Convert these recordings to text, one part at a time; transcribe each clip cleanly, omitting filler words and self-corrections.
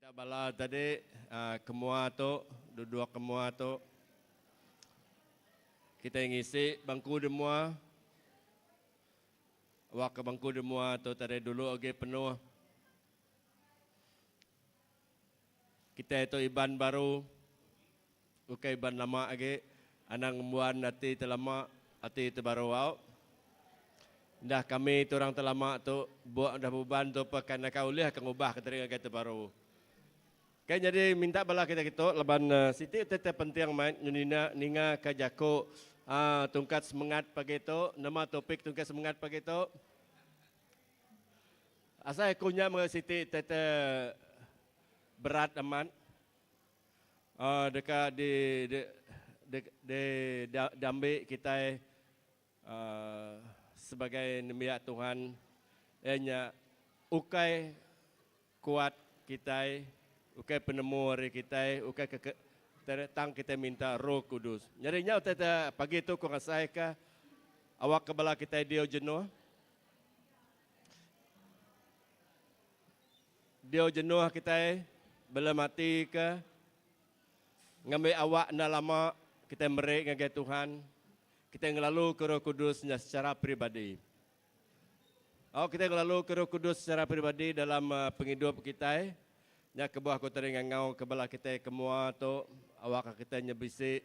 Ka bala tadi ke mua tu, duduk ke mua tu. Kitai ngisi bangku di mua. Awak ke bangku di mua tu tadi dulu agi penuh. Kitai tu Iban baru, ukai Iban lama agi. Anang ngembuan ati ti lama, ati ti baru au. Enda kami tu orang ti lama tu buk udah beban tu peh kai naka ulih ke ngubah ke diri ngagai ti baru. Kai nyadi minta bala kita kitu laban siti utai ti penting mai ninga ninga ka jaku aaa tungkat semengat pagi tu nama topik tungkat semengat pagi tu. Asai aku nya mega siti utai ti berat amat. Deka di di di diambi kitai sebagai nembiak Tuhan iya nya ukai kuat kitai, ukai penemu ari kitai, ukai ke tang kitai minta Roh Kudus. Nyadi nya utai te pagi tu ku ngasaika awakka bala kitai diau jenuh. Diau jenuh kitai bela mati ke ngambi awak enda lama kitai meri ngagai Tuhan, kitai ngelalu ke Roh Kudus nya secara peribadi. Au kitai ngelalu ke Roh Kudus secara peribadi dalam pengidup kitai. Nya kebuah aku tadi ngangau ke bala kitai ke mua tu awakka kitai nya bisi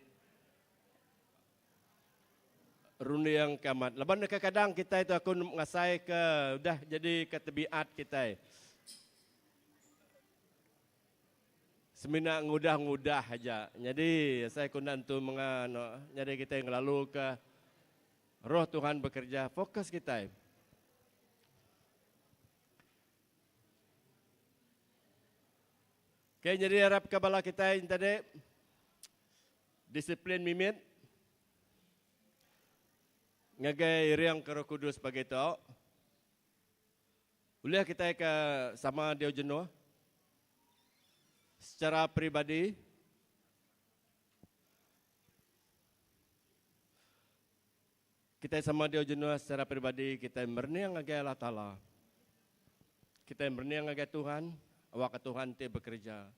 Runding ke amat. Laban kadang kitai tu aku ngasai ke udah jadi ke tebiat kitai. Semina ngudah-ngudah aja. Nyadi asai ku enda entu menga no. Nyadi kitai ngelalu ke roh Tuhan bekerja fokus kitai. Okay, nyadi arap ke bala kitai tadi Disiplin mimit ngagai iring ke Roh Kudus pagi tu. Ulih kitai ke sama diau jenuh secara peribadi. Kitai sama diau jenuh secara peribadi kitai merening ngagai Allah Taala. Kitai merening ngagai Tuhan awakka Tuhan ti bekereja.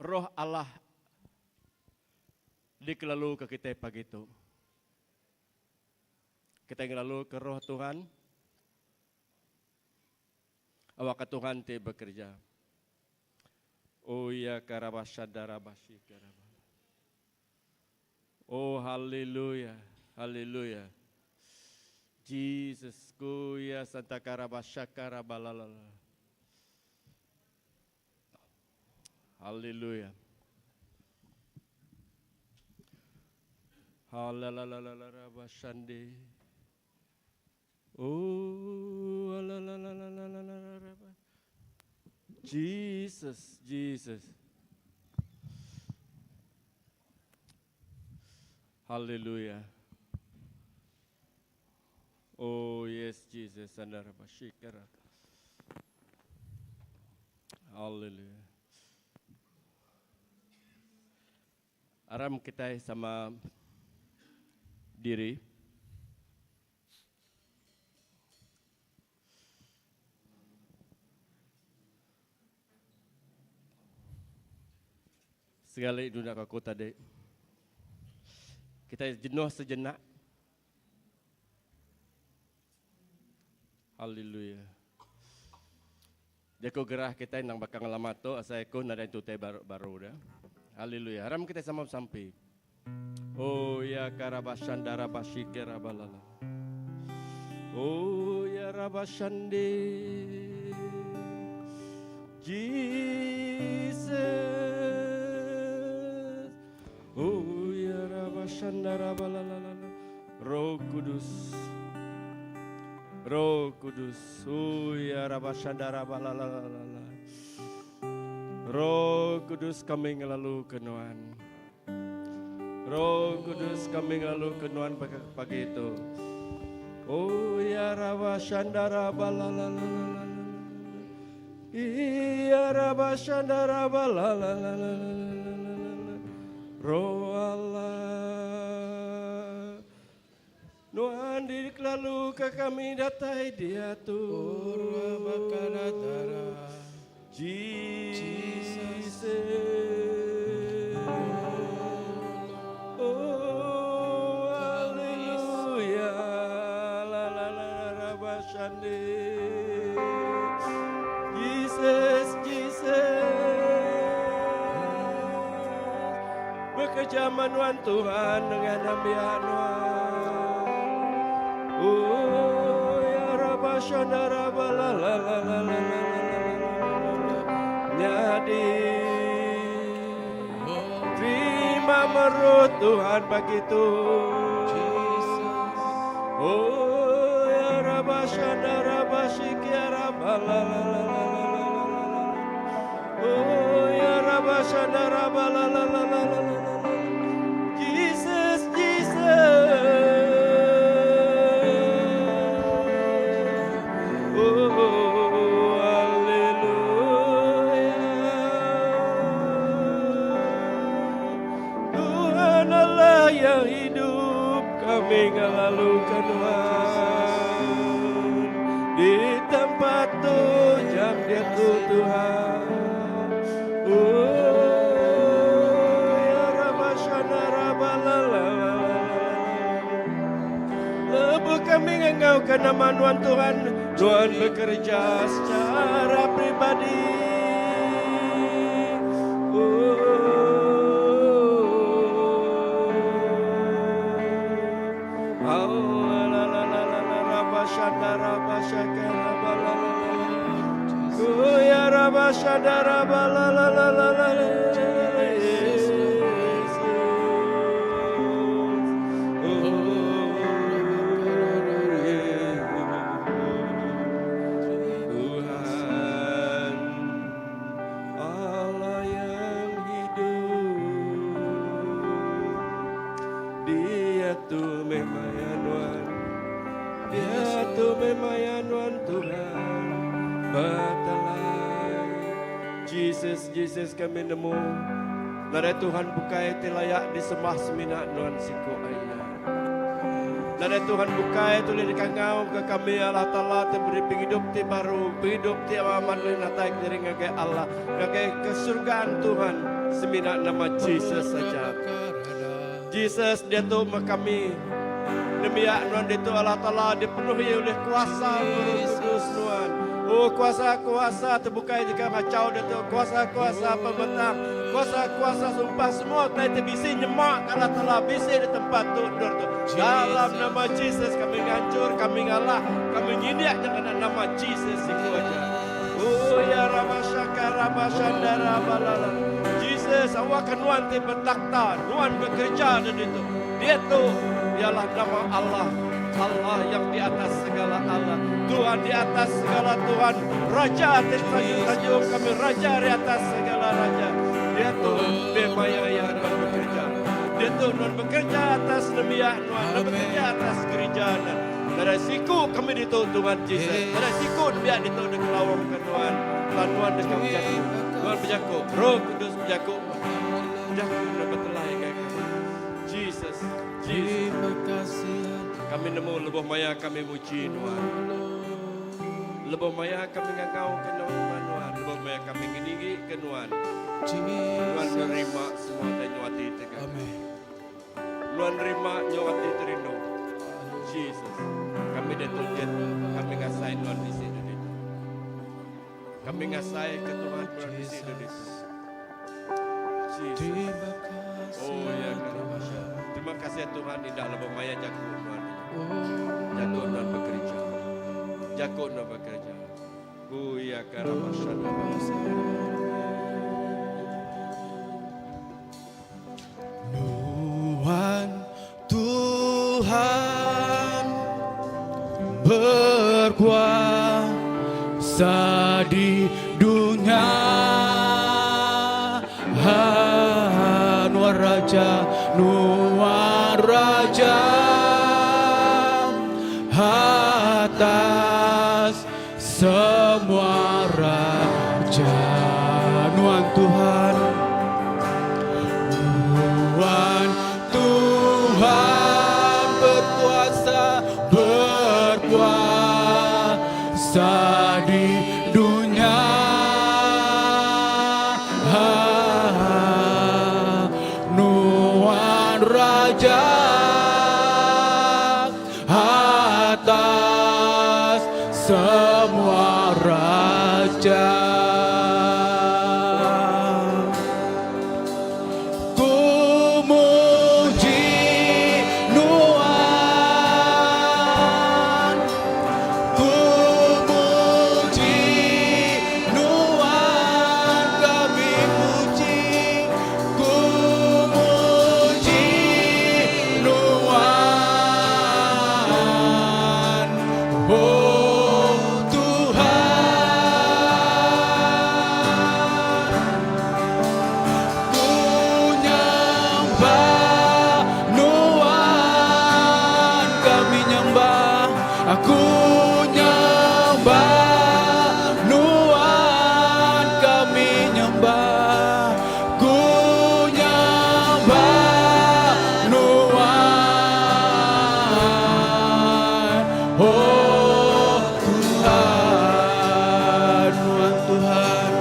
Roh Allah dikelaluka kitai pagi tu. Kitai ngelaluka Roh Tuhan awakka Tuhan ti bekereja. Oh iya karabashadarabasi karaba. Oh haleluya, haleluya. Jesus ku iya santa karabashakarabalalala. Haleluya. Halalalalalabashande. Oh, alalalalalala. Jesus, Jesus. Hallelujah. Oh yes Jesus Andarabashikara. Hallelujah. Aram kitai sama diri. Sekali dulu nak aku tadi. Kita jenuh sejenak. Haleluya. Jaku gerah kita nang bakal ngelama tu asai aku nadai tutai baru baru dah. Haleluya. Haram kita sama sampai. Oh ya karabashandara bashikera balala. Oh ya rabashandi. Jesus. Oh ya rabashandara balala. Roh Kudus. Roh Kudus. Oh ya rabashandara balala. Roh Kudus kami ngelalu ke nuan. Roh Kudus kami ngelalu ke nuan pagi itu. Oh ya raba shandara balalalala. Iya raba shandara balalalala. Roh Allah. Tuhan dikelalu ke kami datai diatu. Jesus. Oh, haleluya. La la la la ba shande. Jesus, Jesus. Bekerja menuan Tuhan dengan nembiak nuan. Oh, ya raba shanda raba la la la la la la la la la. Nyadi terima merut Tuhan begitu. Oh ya raba shanda raba shikia raba la la la la la la la la. Oh ya raba shanda raba la la la la la la la. Jesus, Jesus. Oh, haleluya. Tuhan Allah yang hidup, kami ngelalukan Tuhan. Di tempat tu jam dia tu Tuhan. Oh, ya Rabba Shana Rabba la la la la la. Lebuh kami ngangau ke nama Nuan Tuhan, Tuhan bekerja secara pribadi. Oh. Allah la la la la la rabba shanda rabba shaka rabba la la la la. Oh ya rabba shanda rabba la la la la la la. Yesus. Oh, yeah. Tuhan Allah yang hidup, Dia tu memang Tuhan, Dia tu memang Tuhan Tuhan Betalai Jesus, Jesus kami nemu Nadai Tuhan bukai ti layak disembah semina Nuan siku aja. Nadai Tuhan bukai tu dikangau ke kami Allah Ta'ala ti beri penghidup ti baru, penghidup ti amat natai diri ngagai Allah, ngagai kesurgaan Tuhan semina nama Jesus saja. Jesus dia tu kami Demiak Nuan itu Allah Ta'ala dipenuhi oleh kuasa Roh Kudus Tuhan. Oh kuasa-kuasa terbuka jika kacau dia tu kuasa-kuasa pembentang, kuasa-kuasa sumpah semua tai bisi nyemak Allah Ta'ala bisi di tempat tu dur tu. Dalam nama Jesus kami ngancur, kami ngalah, kami nyindiak jangan nama Jesus iku aja. Oh ya Ramasaka Ramashandara Balala. Jesus awak nuan ti bertakhta, nuan bekerja dan itu. Dia tu ialah nama Allah. Allah yang di atas segala Allah. Tuhan di atas segala Tuhan. Raja atas sanjung kami raja di atas segala raja. Dia tu memaya yang nuan bekerja. Dia tu nuan bekerja atas nembiak nuan, nuan bekerja atas gereja dan dari siku kami ditu Tuhan Jesus. Dari siku nembiak ditu de kelawang ke Tuhan. Tuhan nuan dekat berjaku. Tuhan berjaku. Roh Kudus berjaku. Berjaku dan bertelai kami. Jesus, Jesus. Terima kasih Kami nemu lebuh maya kami muji Tuhan. Lebuh maya kami ngangau ke Tuhan. Lebuh maya kami ngeninggi ke Tuhan. Tuhan menerima semua tanyo hati tegak. Amin. Tuhan nerima nyawa hati terindu. Jesus. Kami datang kami ngasai Tuhan di sini. Kami ngasai ke Tuhan Tuhan di sini. Jesus. Terima kasih. Oh ya Karabasya. Terima kasih Tuhan indah lebuh maya jago Tuhan. Jago Tuhan bekerja. Jago Tuhan bekerja. Oh ya Karabasya. Nuan Tuhan berkuasa di dunia. Nuan Raja, Nuan Raja atas semua raja. Nuan Tuhan, Tuhan, Tuhan berkuasa, Berkuasa di dunya. Nuan Raja atas semua raja. Ku muji Nuan, ku muji Nuan, kami muji, ku muji Nuan, oh Tuhan. Ku nyembah Nuan, kami nyembah, aku nyembah Nuan, kami nyembah, ku nyembah Nuan, oh Tuhan, Nuan Tuhan.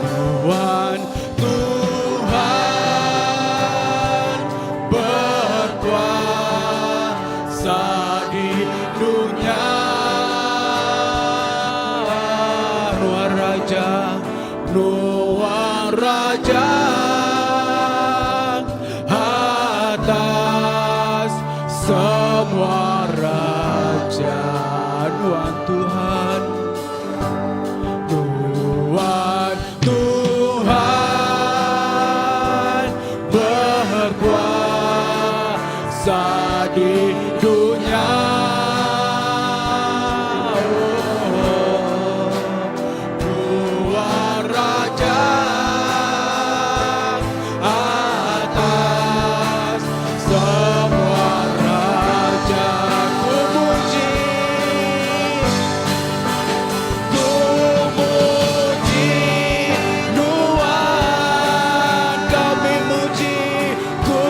Nuan Tuhan berkuasa di dunia. Nuan Raja, Nuan Raja atas semua raja. Nuan Tuhan, Tuhan, Tuhan berkuasa di dunia. Oh, Tuhan Raja atas semua raja. Ku muji, ku muji Nuan, kami muji, ku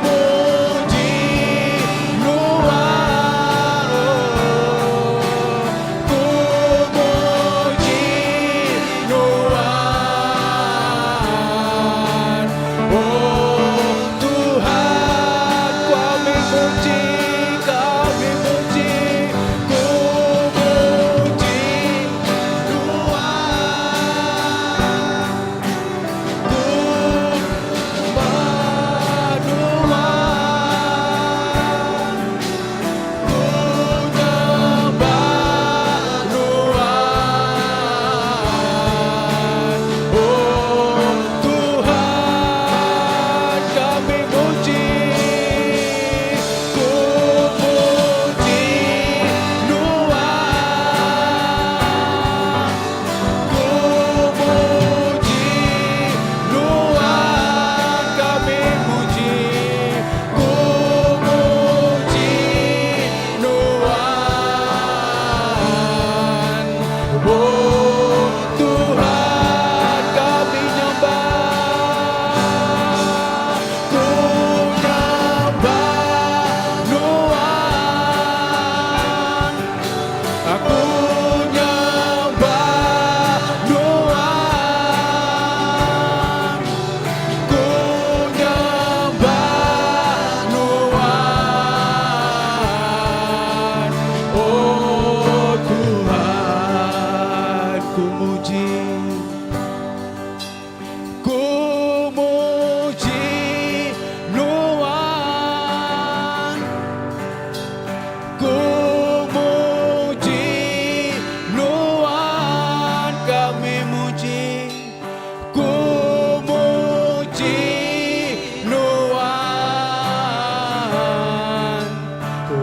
muji Nuan, oh, ku muji Nuan, oh Tuhan, kami muji, kami muji, ku muji Nuan, ku nyembah Nuan, ku nyembah Nuan, oh Tuhan, kami muji, ku muji Nuan, ku muji Nuan, kami muji, ku muji Nuan, oh Tuhan, kami nyembah, ku nyembah Nuan, aku nyembah Nuan, ku nyembah Nuan, oh Tuhan, ku muji, ku muji Nuan, ku muji Nuan, kami muji, ku muji Nuan,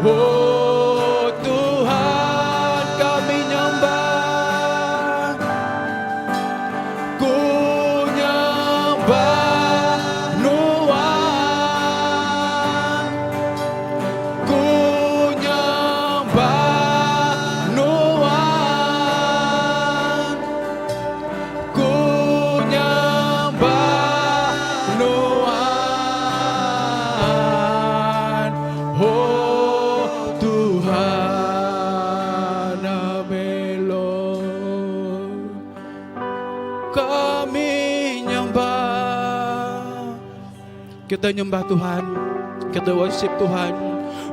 oh Tuhan, kami nyembah, ku nyembah Nuan, ku nyembah Nuan, ku nyembah Nuan, oh Tuhan. Kita nyembah Tuhan. Kita worship Tuhan.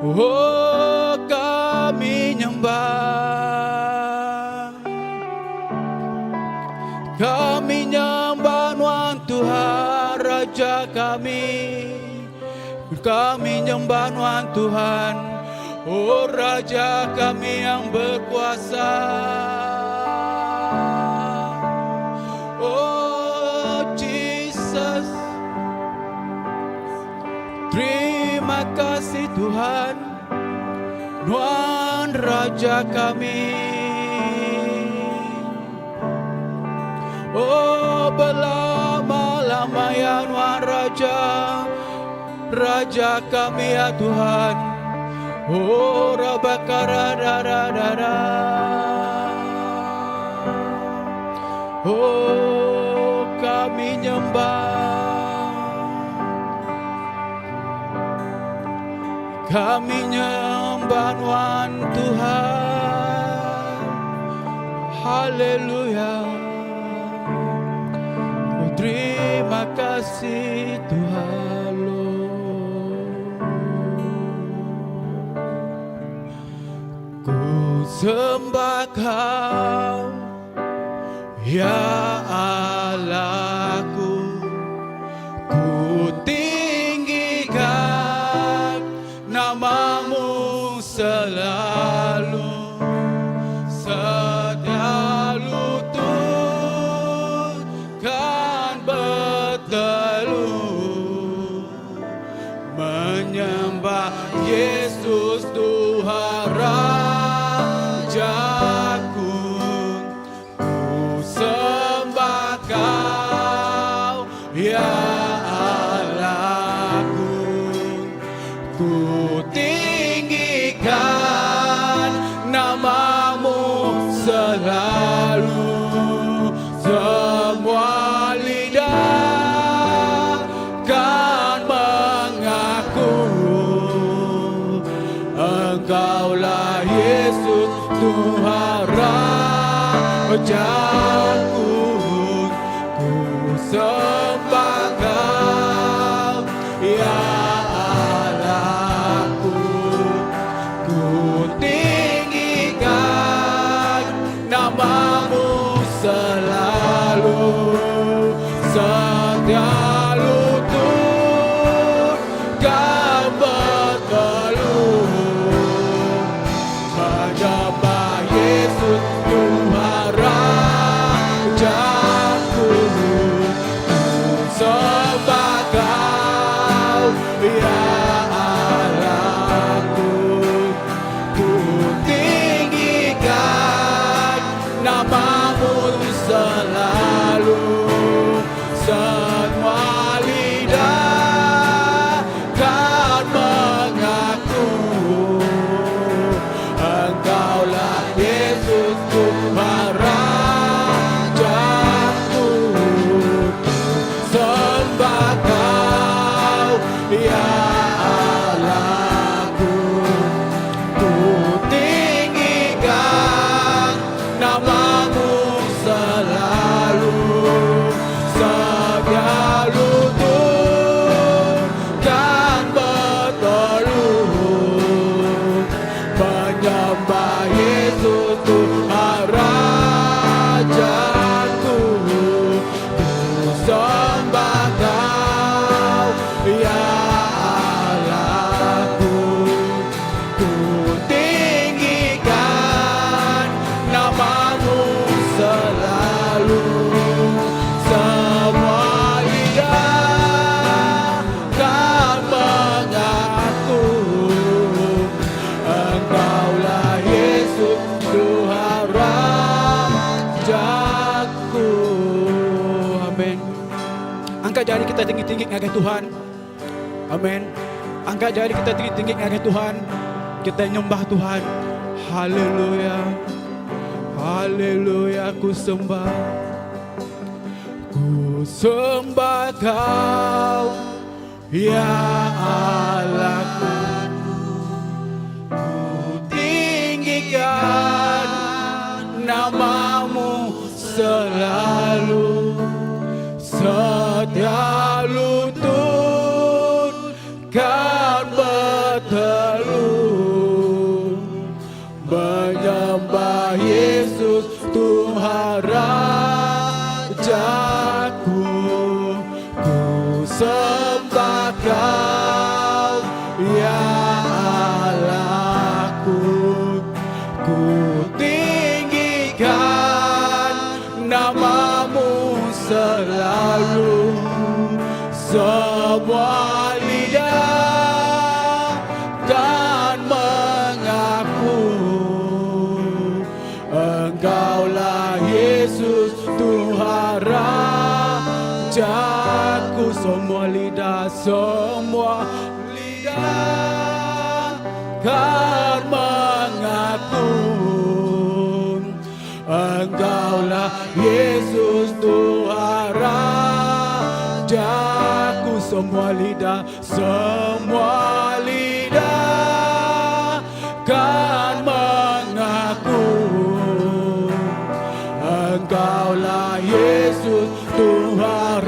Oh kami nyembah. Kami nyembah nuan Tuhan Raja kami. Kami nyembah nuan Tuhan. Oh Raja kami yang berkuasa. Oh Jesus. Terima kasih Tuhan. Nuan Raja kami. Oh belama-lama ya Nuan Raja. Raja kami ya Tuhan. Oh rabakara da da da da. Oh kami nyembah. Kami nyembah Nuan Tuhan. Haleluya. Oh, terima kasih Tuhan. Ku sembah kau Ya Allahku. Ku tinggikan namamu selalu. Setia lutut kan bertelut menyembah Yesus Tuhan Rajaku. Ku sembah kau ya Allahku. Ku tinggikan namamu selalu. Semua lidah kan mengaku Engkaulah Yesus Tuhan Rajaku. Ku sembah kau ya Allahku. Ku tinggikan namamu selalu. Setia lutut kan bertelut menyembah Yesus Tuhan Rajaku. Ku sembah kau ya Allahku. Ku tinggikan namamu selalu. Semua lidah kan mengaku Engkaulah Yesus Tuhan Rajaku. Sembah kau ya Allahku. Ku tinggikan namamu selalu. Setia lutut kan bertelut menyembah Yesus Tuhan Rajaku. Ku sembah kau ya Allahku. Ku tinggikan namamu selalu. Semua lidah kan mengaku Engkaulah Yesus Tuhan Rajaku. Amin. Angkat jari kita tinggi-tinggi ngagai Tuhan. Amin. Angkat jari kita tinggi-tinggi ngagai Tuhan. Kita nyembah Tuhan. Haleluya. Haleluya. Ku sembah. Ku sembah kau ya Allahku. Ku tinggikan namamu selalu. Setia lutut Menyembah Yesus Tuhan Rajaku Ku sembah kau Ya Allahku Ku tinggikan namamu selalu Semua lidah kan mengaku Engkaulah Yesus Tuhan Rajaku Semua lidah, semua lidah kan mengaku Engkaulah Yesus Tuhan Rajaku Semua lidah, semua lidah kan mengaku Engkaulah Yesus Tuhan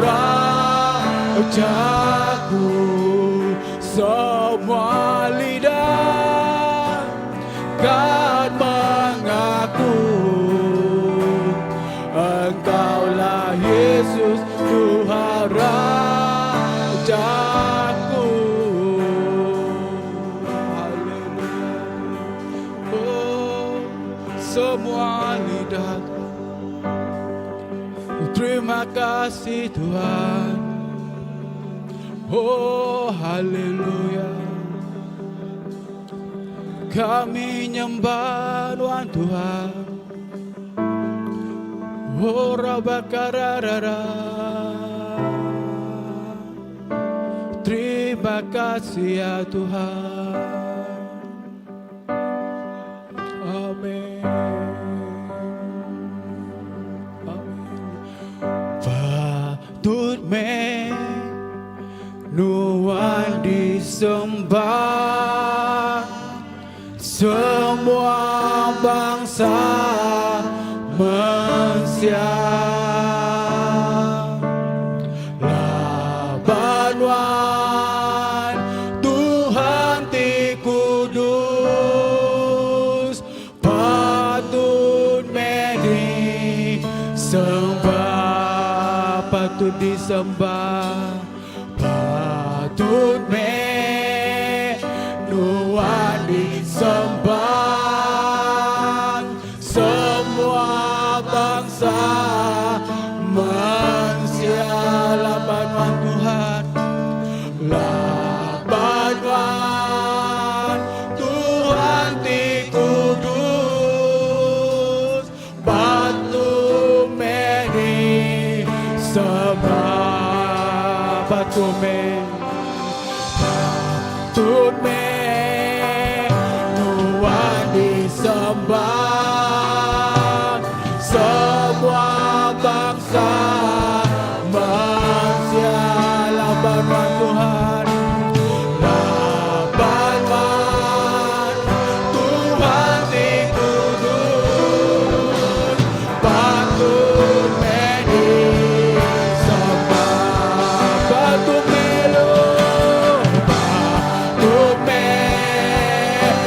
Rajaku Semua lidah kan mengaku Engkaulah Yesus Tuhan Rajaku Haleluya Oh semua lidah Terima kasih Tuhan Oh haleluya Kami nyembah Tuhan Tuhan Oh rabakararara Terima kasih ya Tuhan Amin Amin Patut meh Nuan disembah Semua bangsa mensia Laban Nuan Tuhan ti kudus Patut meh disembah Patut disembah Patut meh Nuan disembah Semua bangsa Mensia laban Nuan Tuhan Laban Nuan Tuhan ti kudus Patut meh disembah Patut meh Patut meh Nuan disembah Semua bangsa Mensia laban Nuan Tuhan Laban Nuan Tuhan ti kudus Patut meh disembah Patut meh Patut meh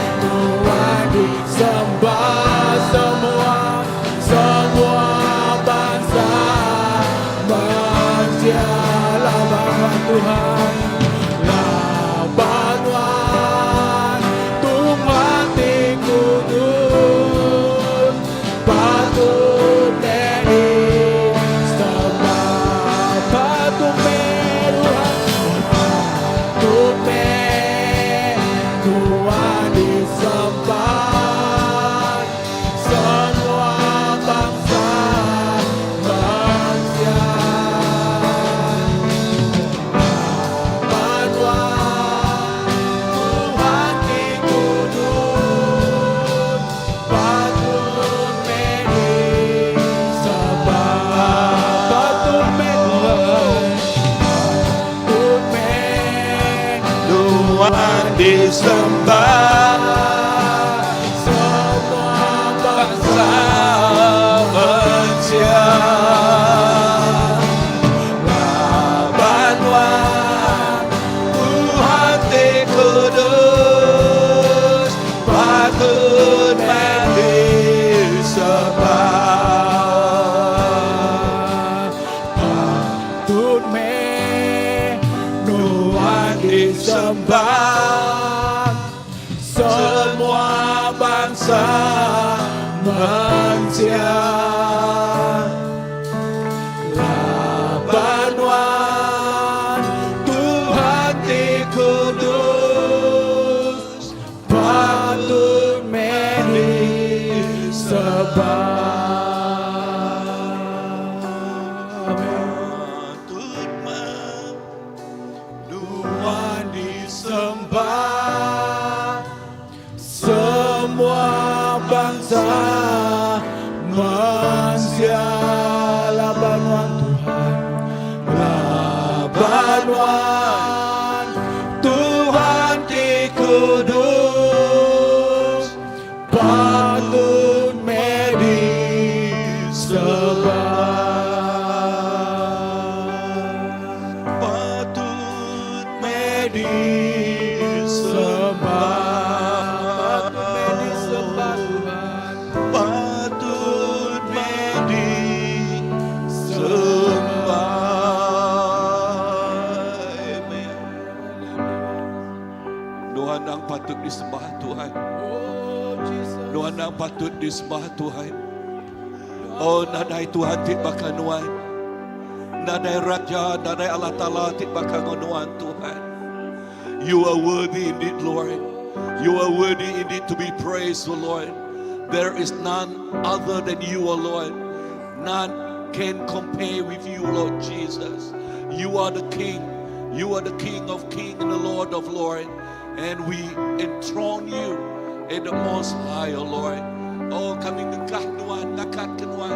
Tuhan disembah Semua Semua bangsa Manusia laban Nuan Tuhan Laban Nuan Tuhan ti kudus Patut meh disembah Patut meh Tuhan Patut meh Tuhan disembah Semua bangsa manusia Laban Nuan Tuhan ti kudus Patut meh disembah Patut meh Tuhan Patut meh Tuhan disembah Semua bangsa manusia Laban Nuan Tuhan ti kudus Patut meh Semua bansa mensia. Laban nuan Tuhan ti kudus patut meh disembah. Patut meh nuan disembah semua bangsa mensia laban nuan Tuhan laban nuan Tuhan ti kudus patut meh disembah. Patut meh disembah. Patut meh disembah Tuhan. Patut meh disembah. Amen. Nuan ang patut disembah Tuhan. Oh Jesus. Nuan ang patut disembah Tuhan. Oh nadai Tuhan ti baka nuan. Nadai raja, nadai Allah Taala ti baka nuan Tuhan. You are worthy indeed, Lord. You are worthy indeed to be praised, O Lord. There is none other than you, O Lord. None can compare with you, Lord Jesus. You are the King. You are the King of kings and the Lord of lords. And we enthrone you in the Most High, O Lord. Oh, kami ngengkah nuan, ngakat ke nuan.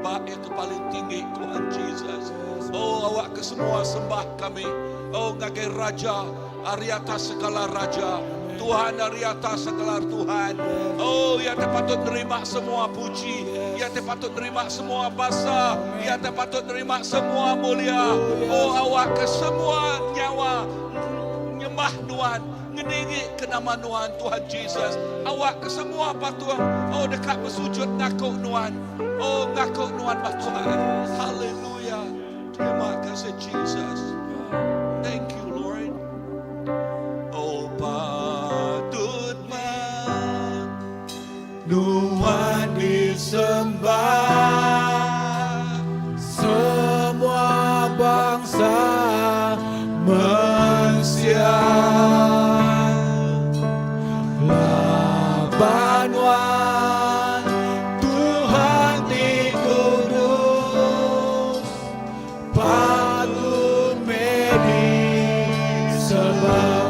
Ba yang ke paling tinggi, Tuhan Jesus. Oh, awak ke semua sembah kami. Oh, ngagai Raja, ari atas segala raja. Tuhan dari atas segala Tuhan. Oh, ia patut nerima semua puji. Ia patut nerima semua basa. Ia patut nerima semua mulia. Oh, awak ke semua nyawa nyembah Tuhan, ngeninggi ke nama Tuhan, Tuhan Jesus. Awak ke semua patung. Oh, dekat bersujud ngaku Tuhan. Oh, ngaku Tuhan bah Tuhan. Haleluya. Terima kasih Jesus. Thank you Lord. Oh, patut meh Nuan disembah Semua bangsa mensia laban nuan Tuhan ti kudus patut meh disembah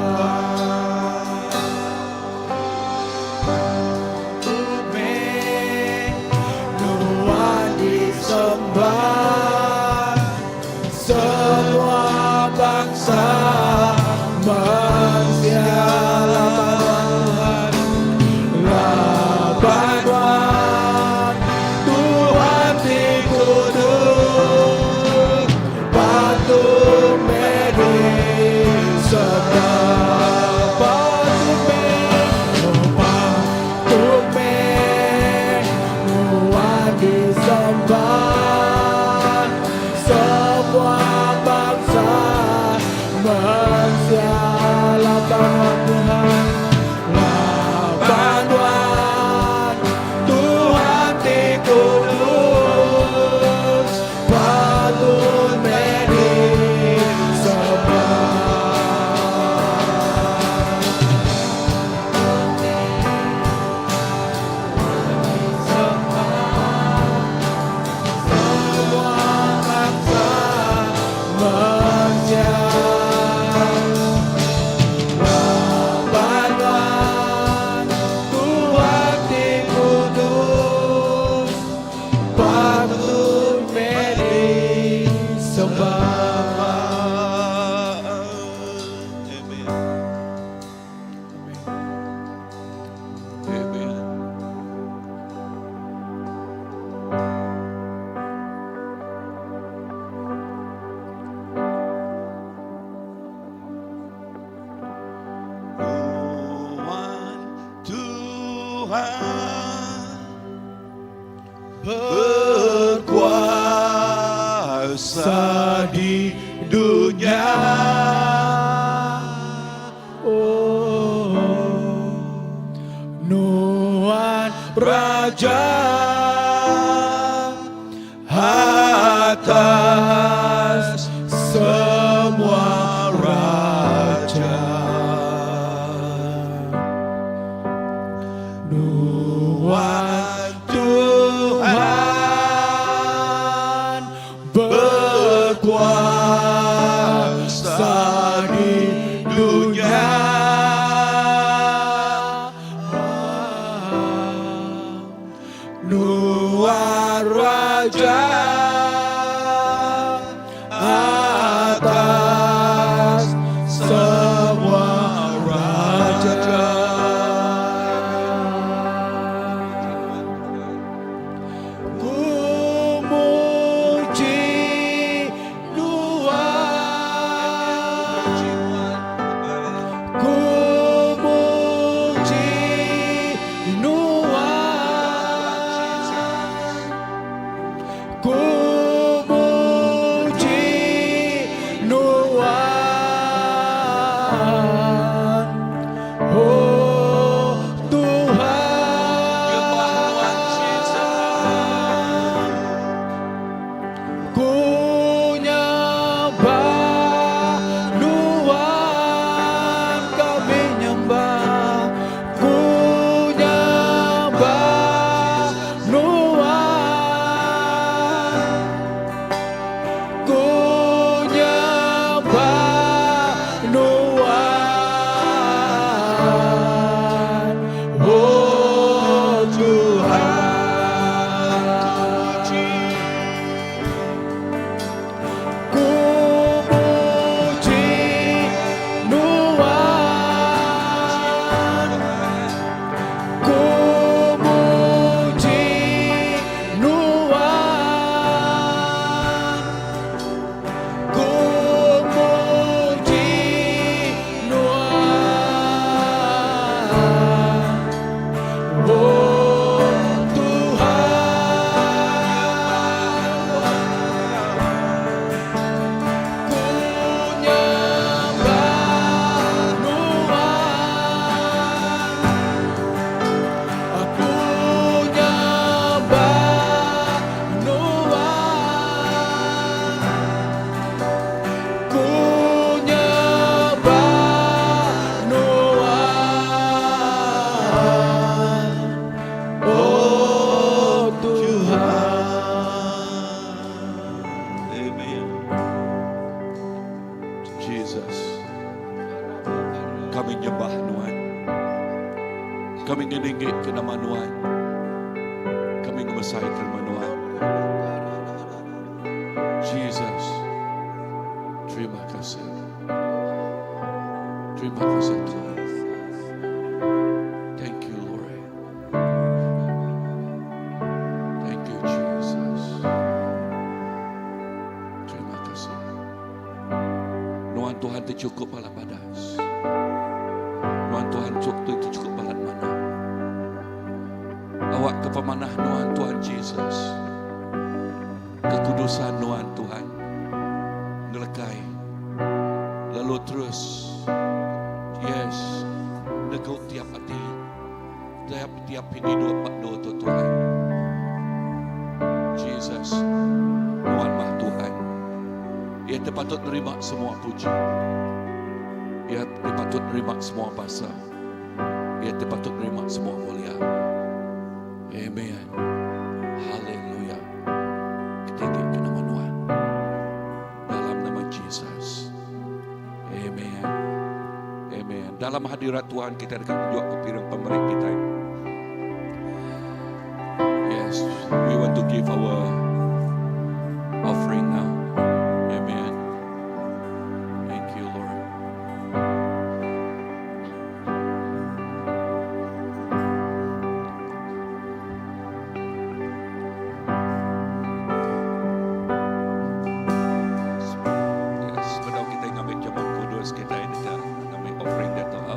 patut meh nuan disembah semua bangsa manusia laban laban nuan Tuhan ti kudus patut meh disembah patut meh patut meh nuan disembah semua bangsa manusia laban Tuhan laban nuan Tuhan ti kudus patut meh disembah Semua bangsa manusia laban nuan Tuhan ti kudus patut meh disembah. Amen. Amen. Nuan Tuhan berkuasa di dunia. Oh, Nuan Raja atas semua raja. Nuan Tuhan berkuasa di dunya. Nuan Raja atas semua raja. Ku muji Nuan, ku muji Nuan, ku muji Nuan, oh Tuhan. Nyembah Nuan Jesus. Ku nyembah Nuan, kami nyembah. Ku nyembah Nuan, ku nyembah Nuan, oh Tuhan. Ku muji Nuan, ku muji Nuan, ku muji Nuan, oh Tuhan. Ku nyembah Nuan, aku nyembah Nuan, ku nyembah Nuan, oh Tuhan. Amen. Jesus. Kami nyembah Nuan. Kami ngeninggi ke nama Nuan. Kami ngemesai ke nama Nuan. Jesus. Terima kasih. Terima kasih Tuhan. Thank you Lord. Thank you Jesus. Terima kasih. Nuan Tuhan tu cukup balat badas. Nuan Tuhan cukup tu cukup balat manah. Awak ke pemanah Nuan Tuhan Jesus. Kekudusan Nuan Tuhan. Ngelekai. Lalu terus. Yes. Neguk tiap hati. Tiap-tiap hidup bak doa tu Tuhan. Jesus. Nuan mah Tuhan. Ia terpatut nerima semua puji. Ia terpatut nerima semua basa. Ia terpatut nerima semua mulia. Amen. Haleluya. Ketinggi ke nama Tuhan. Dalam nama Jesus. Amen. Amen. Dalam hadirat Tuhan kita dekat tunjuk ke piring pemberi kita. Yes, we want to give our offering now. Amen. Thank you, Lord. Yes, sebelum kita ngambil jaman kudus kita ini dekat ngambil offering dan doa.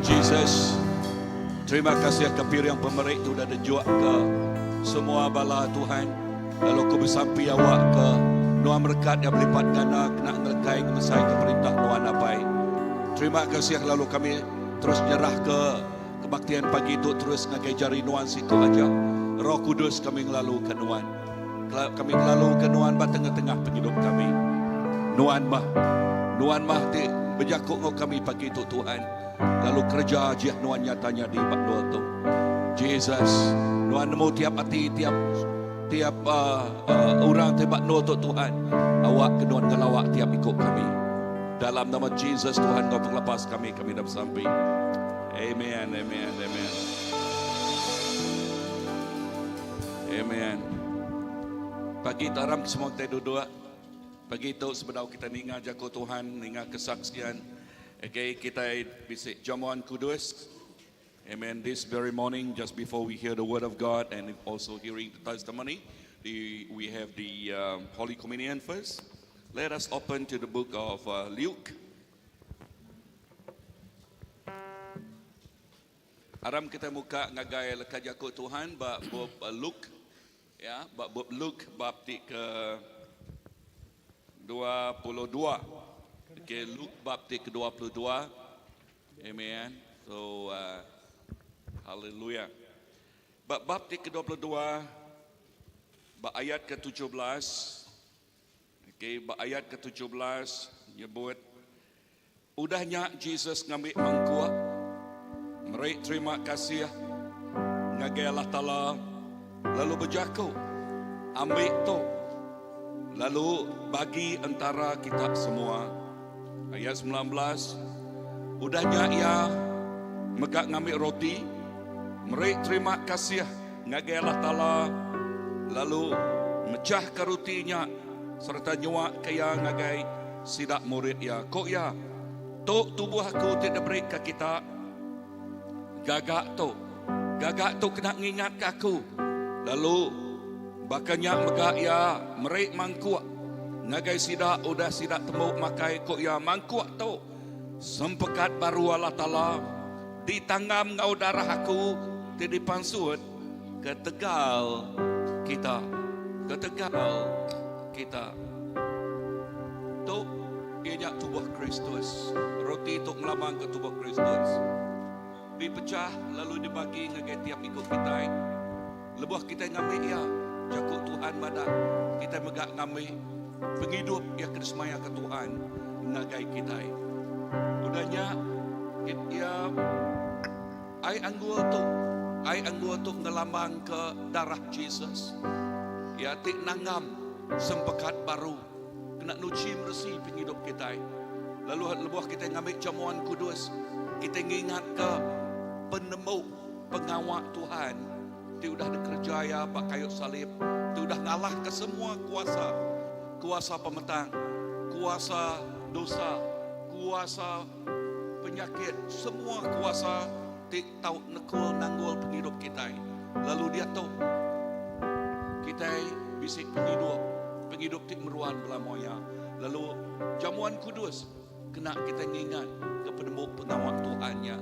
Jesus, terima kasih ke piring pemeri tu udah dijuak ke semua bala Tuhan. Lalu aku besampi awak ke Nuan merekat yang belipat ganda kena ngelekai ngemesai ke perintah Nuan Apai. Terima kasih lalu kami terus nyerah ke kebaktian pagi tu terus ngagai jari Nuan siku aja. Roh Kudus kami ngelalu ke Nuan. Kami ngelalu ke Nuan ba tengah-tengah pengidup kami. Nuan mah Nuan mah ti bejaku enggau kami pagi tu Tuhan. Lalu kereja ajih Nuan nyata nyadi ba endur tu. Jesus, Nuan nemu tiap ati tiap tiap uh, uh, orang ti ba endur tu Tuhan. Awak ke Nuan ngelawa tiap iku kami. Dalam nama Jesus Tuhan kau penglepas kami kami dah besampi. Amen, amen, amen. Amen. Pagi tu aram semua kita duduk. Pagi tu sebedau kita ninga jaku Tuhan, ninga kesaksian. Okay, kita bisi jamuan kudus. Amen. This very morning, just before we hear the word of God and also hearing the testimony, we have the Holy Communion first. Let us open to the book of Luke. Aram kita muka ngagai leka jaku Tuhan ba bup Luke ya ba bup Luke bab ti ke 22. Okay, Luke bab ti ke 22. Amen. So uh, hallelujah. Ba bab ti ke 22 ba ayat ke 17 Okay, ba ayat ke 17 nyebut Udah nya Jesus ngambi mangkuk, meri terima kasih ngagai Allah Taala lalu bejaku, Ambi tu, lalu bagi entara kita semua. Ayat 19, Udah nya iya mega ngambi roti, meri terima kasih ngagai Allah Taala lalu mechahka roti nya sereta nyuaka iya ngagai sida murid iya. Ku iya, Tu tubuh aku ti diberika kita. Gaga tu. Gaga tu kena ngingatka aku. Lalu baka nya mega iya meri mangkuk ngagai sida udah sida tembu makai. Ku iya, Mangkuk tu sempekat baru Allah Taala ditanggam enggau darah aku ti dipansut ketegal kita. Ketegal kita. Tu iya nya tubuh Kristus. Roti tu ngelambangka tubuh Kristus. Dipechah lalu dibagi ngagai tiap iku kitai. Lebuh kitai ngambi iya, jaku Tuhan madah kitai mega ngambi pengidup iya ke disemayaka Tuhan ngagai kitai. Udah nya, iya ai anggur tu, ai anggur tu ngelambangka darah Jesus. Iya ti nanggam sempekat baru kena nuchi meresi pengidup kitai. Lalu lebuh kitai ngambi jamuan kudus, kitai ngingatka penemu pengawa Tuhan ti udah dikereja Iya ba kayu salib, ti udah ngalahka semua kuasa, kuasa pemetang, kuasa dosa, kuasa penyakit, semua kuasa ti tau nekul nanggul pengidup kitai. Lalu diatu, kitai bisi pengidup, pengidup ti meruan belama iya. Lalu jamuan kudus kena kitai ngingat ke penemu pengawa Tuhan nya.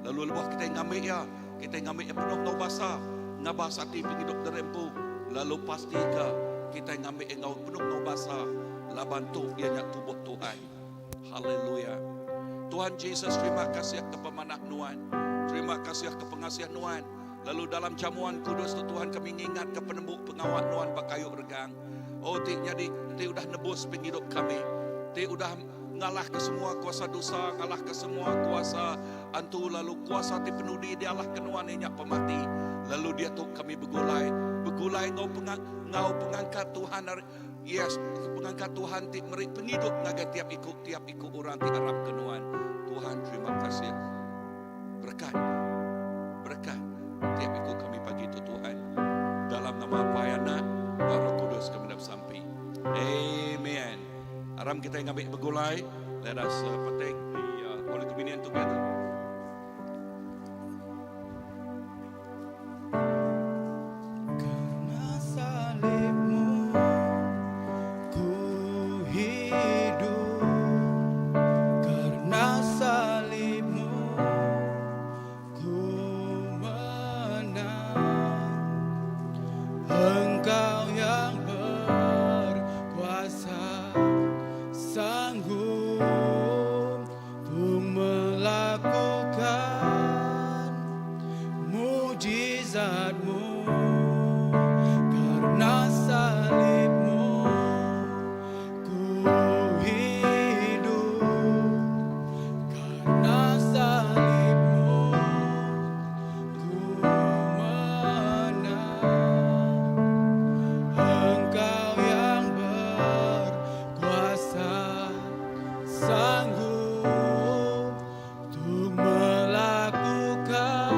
Lalu lebuh kitai ngambi iya, kitai ngambi iya penuh enggau basa, ngabas ati pengidup diri empu, lalu pastika kitai ngambi iya enggau penuh enggau basa laban tu iya nya tubuh Tuhan. Haleluya. Tuhan Jesus terima kasih ke pemanah Nuan. Terima kasih ke pengasih Nuan. Lalu dalam jamuan kudus tu Tuhan kami ngingat ke penemu pengawa Nuan ba kayu regang. Oh ti nyadi ti udah nebus pengidup kami. Ti udah ngalah ke semua kuasa dosa, ngalah ke semua kuasa antu lalu kuasa ti penudi dialah ke Nuan iya nya pemati. Lalu diatu kami begulai, begulai enggau enggau pengangkat Tuhan ari Yes, pengangkat Tuhan ti meri pengidup ngagai tiap iku tiap iku orang ti arapka Nuan. Tuhan terima kasih. Berekat. Berekat tiap iku kami pagi tu Tuhan. Dalam nama Apai Anak enggau Roh Kudus kami dah besampi. Amen. Aram kita ngambi begulai. Let us uh, partake the uh, Holy Communion together. Sanggup untuk melakukan mujizatmu karena salibmu ku hidup karena salibmu ku menang. Engkau yang berkuasa sanggup untuk melakukan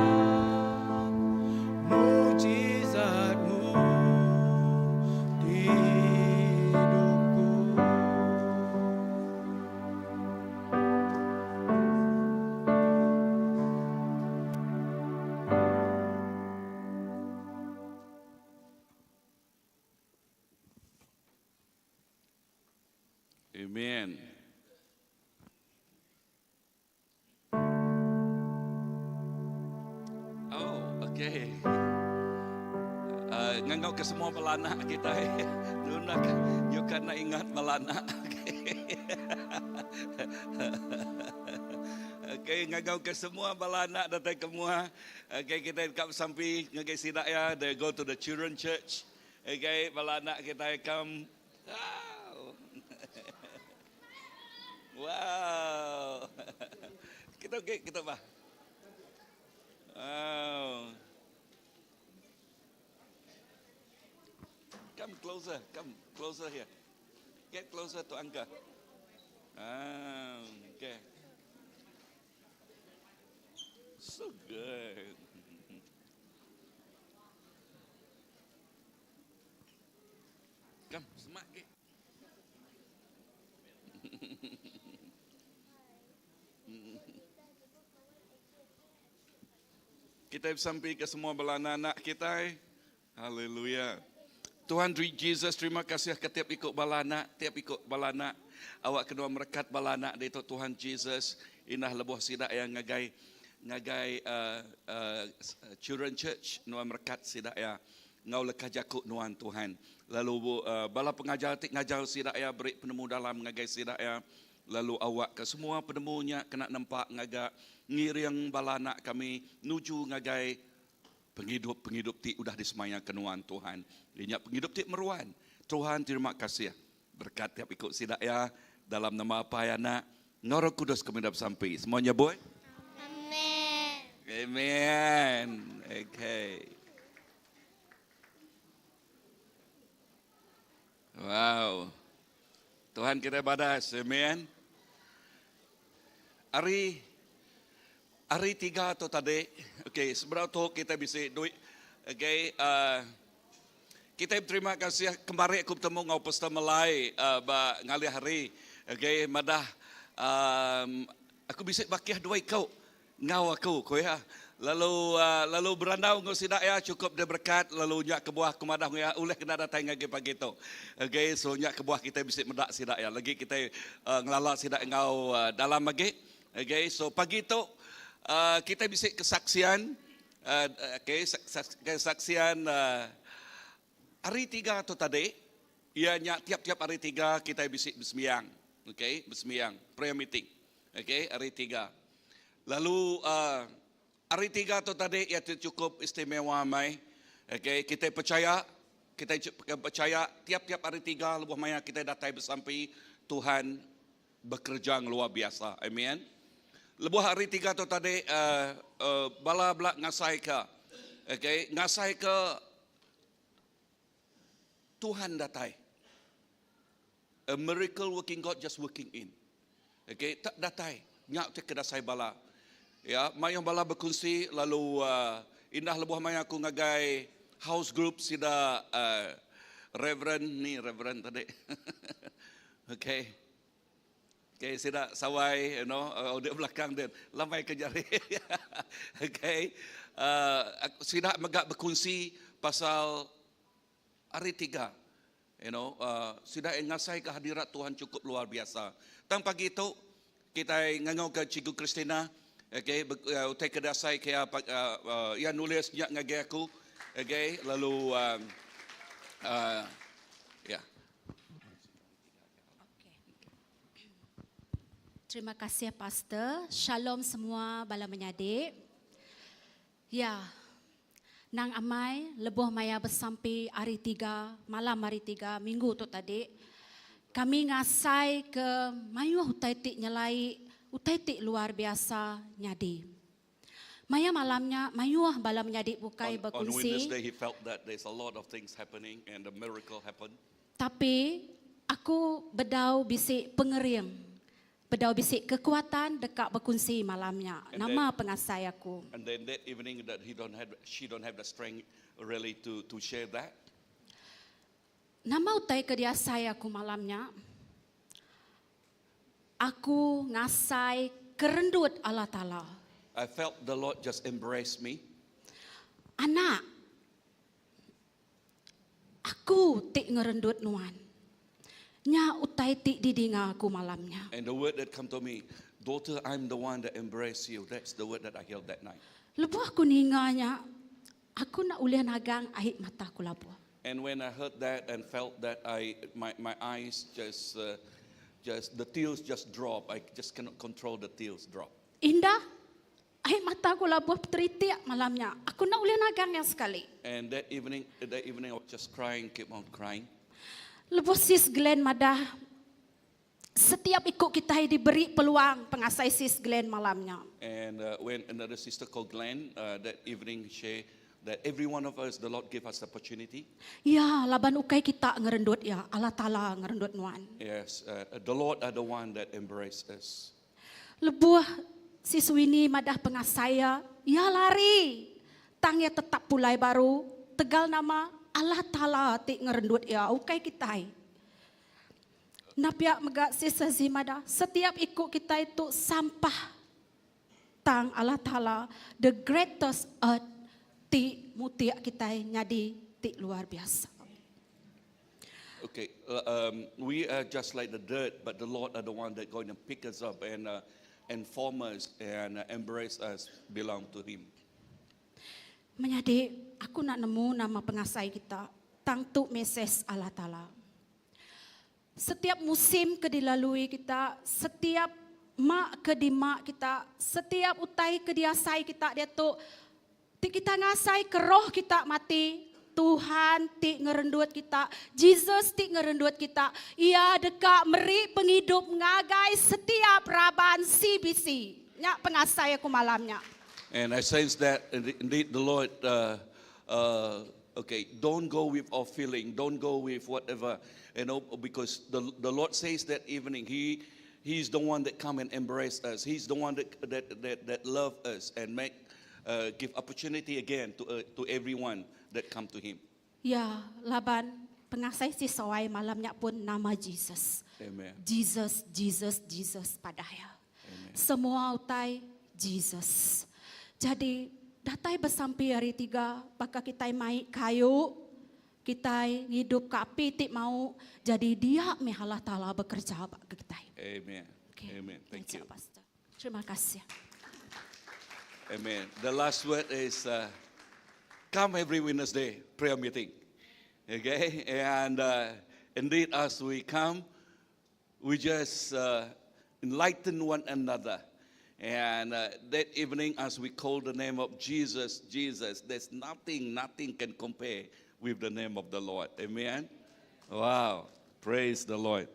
mujizatmu di hidupku. Amen. Oh, okay. Ngangau ke semua bala anak kita. Nuna nyuka nak ingat bala anak. Okay, ngangau ke semua bala anak datang ke mua. Okay, kita dekat sampi ngagai sidak ya. They go to the children church. Okay, bala anak kita come. Wow. Wow. Kita okey, kita bah. Wow. Come closer, come closer here. Get closer to Angka. Ah, okay. So good. Come, semak ke. Kita sampai ke semua bala anak kita. Haleluya. Tuhan Jesus, terima kasih ke tiap ikut bala anak, tiap ikut bala anak. Awak kedua merekat bala anak di Tuhan Jesus. Inah lebuh sidak yang ngagai ngagai children church nuan merekat sidak ya. Ngau lekah jakuk nuan Tuhan. Lalu bala pengajar tik ngajar sidak ya beri penemu dalam ngagai sidak ya. Lalu awak ke semua penemunya kena nampak ngagak ngiring bala anak kami nuju ngagai penghidup-penghidup ti udah disemaya kenuan Tuhan. Ingat penghidup ti meruan. Tuhan terima kasih. Berkat tiap ikut sidak ya dalam nama apa ya nak. Ngoro Kudus kami dapat sampai. Semuanya boy. Amen. Amen. Okay. Wow. Tuhan kita badas. Amen. Hari hari tiga tu tadi. Okay, seberapa tu kita bisa duit. Okay, kita terima kasih kemarin aku bertemu ngau Pastor Melai ba ngalih hari. Okay, madah aku bisa bakiah dua kau ngau aku ko ya. Lalu lalu berandau ngau sidak ya cukup dia berkat lalu nyak ke buah aku madah ya uleh kena datang lagi pagi tu. Okay, so nyak ke buah kita bisa medak sidak ya. Lagi kita ngelala sidak ngau dalam lagi. Okay, so pagi tu kita bisa kesaksian okay, kesaksian hari tiga tu tadi ianya tiap-tiap hari tiga kita bisa bersembiang. Okay, bersembiang prayer meeting. Okay, hari tiga. Lalu hari tiga tu tadi ia cukup istimewa mai. Okay, kita percaya tiap-tiap hari tiga lebuh maya kita datang bersampai Tuhan bekerja yang luar biasa. Amen. Lebuh hari tiga tu tadi bala belak ngasai ke. Okay, ngasai ke Tuhan datai. A miracle working God just working in. Okay, tak datai. Nyak te kedasai bala. Ya, mayang bala berkongsi lalu indah lebuh maya aku ngagai house group sida reverend ni reverend tadi. Okay. Okay, sida sawai, you know, di belakang dia lamai ke jari. Okay. Sida megak berkongsi pasal hari tiga. You know, sida ngasai kehadirat Tuhan cukup luar biasa. Tang pagi itu kita ngangau ke Cikgu Christina. Okay, utai kedasai ke ia nulis nyak ngagai aku. Okay, lalu ya. Okay. Terima kasih pastor. Shalom semua bala menyadi. Ya. Nang amai lebuh maya besampi hari tiga, malam hari tiga, minggu tu tadi, kami ngasai ke mayuh utai ti nyelai, utai ti luar biasa nyadi. Maya malamnya mayuh bala menyadi bukai On berkunsi. Wednesday, he felt that there's a lot of things happening and a miracle happened. Tapi aku bedau bisi pengering. Bedau bisi kekuatan dekat berkunsi malamnya. And Nama pengasai aku. And then that evening that he don't have, she don't have the strength really to share that. Nama utai ke diasai aku malamnya. Aku ngasai kerendut Allah Ta'ala. I felt the Lord just embrace me. Anak, aku ti ngerendut nuan. Nya utai ti didinga aku malamnya. And the word that come to me, "Daughter, I'm the one that embrace you." That's the word that I heard that night. Lebuh aku ninganya, aku nak ulih nagang air mata aku labuh. And when I heard that and felt that, my eyes just, the tears just drop. I just cannot control the tears drop. Indah, air mata aku labuh teritik malamnya. Aku nak ulih nagang yang sekali. And that evening I was just crying, keep on crying. Lebuh sis Glenn madah, setiap ikut kita diberi peluang pengasai sis Glenn malamnya. And when another sister called Glenn, that evening share that every one of us, the Lord gave us opportunity. Ya, laban ukai kita ngerendut ya, Allah Ta'ala ngerendut nuan. Yes, the Lord are the one that embrace us. Lebuh sis Winnie madah pengasaya, ya lari. Tang ya tetap pulai baru, tegal nama Allah Ta'ala ti ngerendut ya, ukai kita. Napia mega sis Zimada, setiap ikut kita itu sampah tang Allah Ta'ala, the greatest earth ti mutiak kita nyadi ti luar biasa. Okay, we are just like the dirt, but the Lord are the one that going to pick us up and form us and embrace us, belong to Him. Menyadi, aku nak nemu nama pengasai kita. Tang tu meses Allah Ta'ala. Setiap musim ke dilalui kita, setiap mak ke di mak kita, setiap utai ke diasai kita dia tu, ti kita ngasai ke roh kita mati, Tuhan ti ngerendut kita, Jesus ti ngerendut kita. Ia dekat meri penghidup ngagai setiap raban CBC. Nya pengasai aku malamnya. And I sense that indeed the Lord, okay, don't go with our feeling, don't go with whatever, because the Lord says that evening, He's the one that come and embrace us. He's the one that love us and give opportunity again to everyone that come to Him. Ya, laban pengasai si sawai malamnya pun nama Jesus. Amen. Jesus, Jesus, Jesus padaya. Semua utai Jesus. Jadi datai bersampi hari tiga, baka kita mai kayu, kita hidup ke api ti mau, jadi dia meh Allah Ta'ala bekerja bagi kita. Amen. Okay. Amen. Thank you. Pastor. Terima kasih. Amen. The last word is come every Wednesday prayer meeting. Okay? And indeed, as we come, we just enlighten one another. And that evening, as we call the name of Jesus, Jesus, there's nothing, nothing can compare with the name of the Lord. Amen? Wow. Praise the Lord.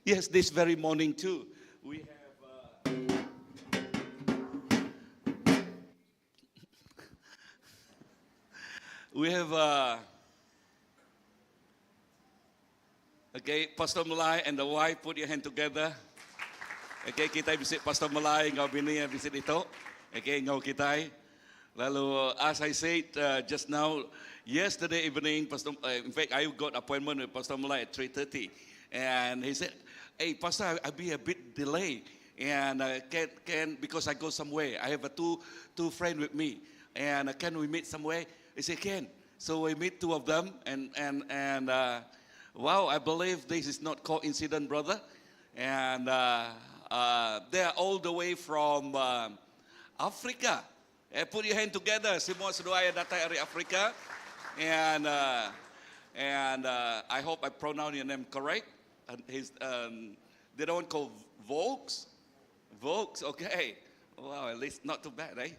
Yes, this very morning too, we have. We have okay, Pastor Malai and the wife, put your hand together. Okay, kita bisa Pastor Malai ngau bini yang bisa itu. Okay, ngau kita. Lalu, as I said just now, yesterday evening, Pastor, in fact, I got appointment with Pastor Malai at 3:30, and he said, "Hey, Pastor, I'll be a bit delayed, and can because I go somewhere. I have a two friend with me, and can we meet somewhere?" He said, "Can." So we meet two of them, and wow, I believe this is not coincidence, brother. And they are all the way from Africa. Eh, put your hand together. Semua seduai datang dari Afrika. And I hope I pronounce your name correct. And the other one called Volks. Vokes, okay. Wow, at least not too bad, eh?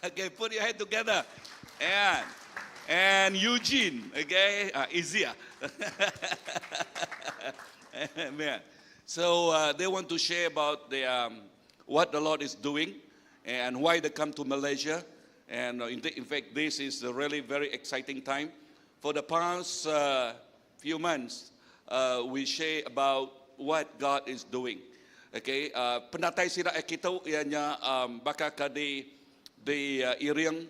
Okay, put your hand together. And and Eugene, okay, easier. Amen. So they want to share about the, what the Lord is doing and why they come to Malaysia. And in fact, this is a really very exciting time. For the past few months, we share about what God is doing. Okay, penatai sida kitu ianya baka ke di di iring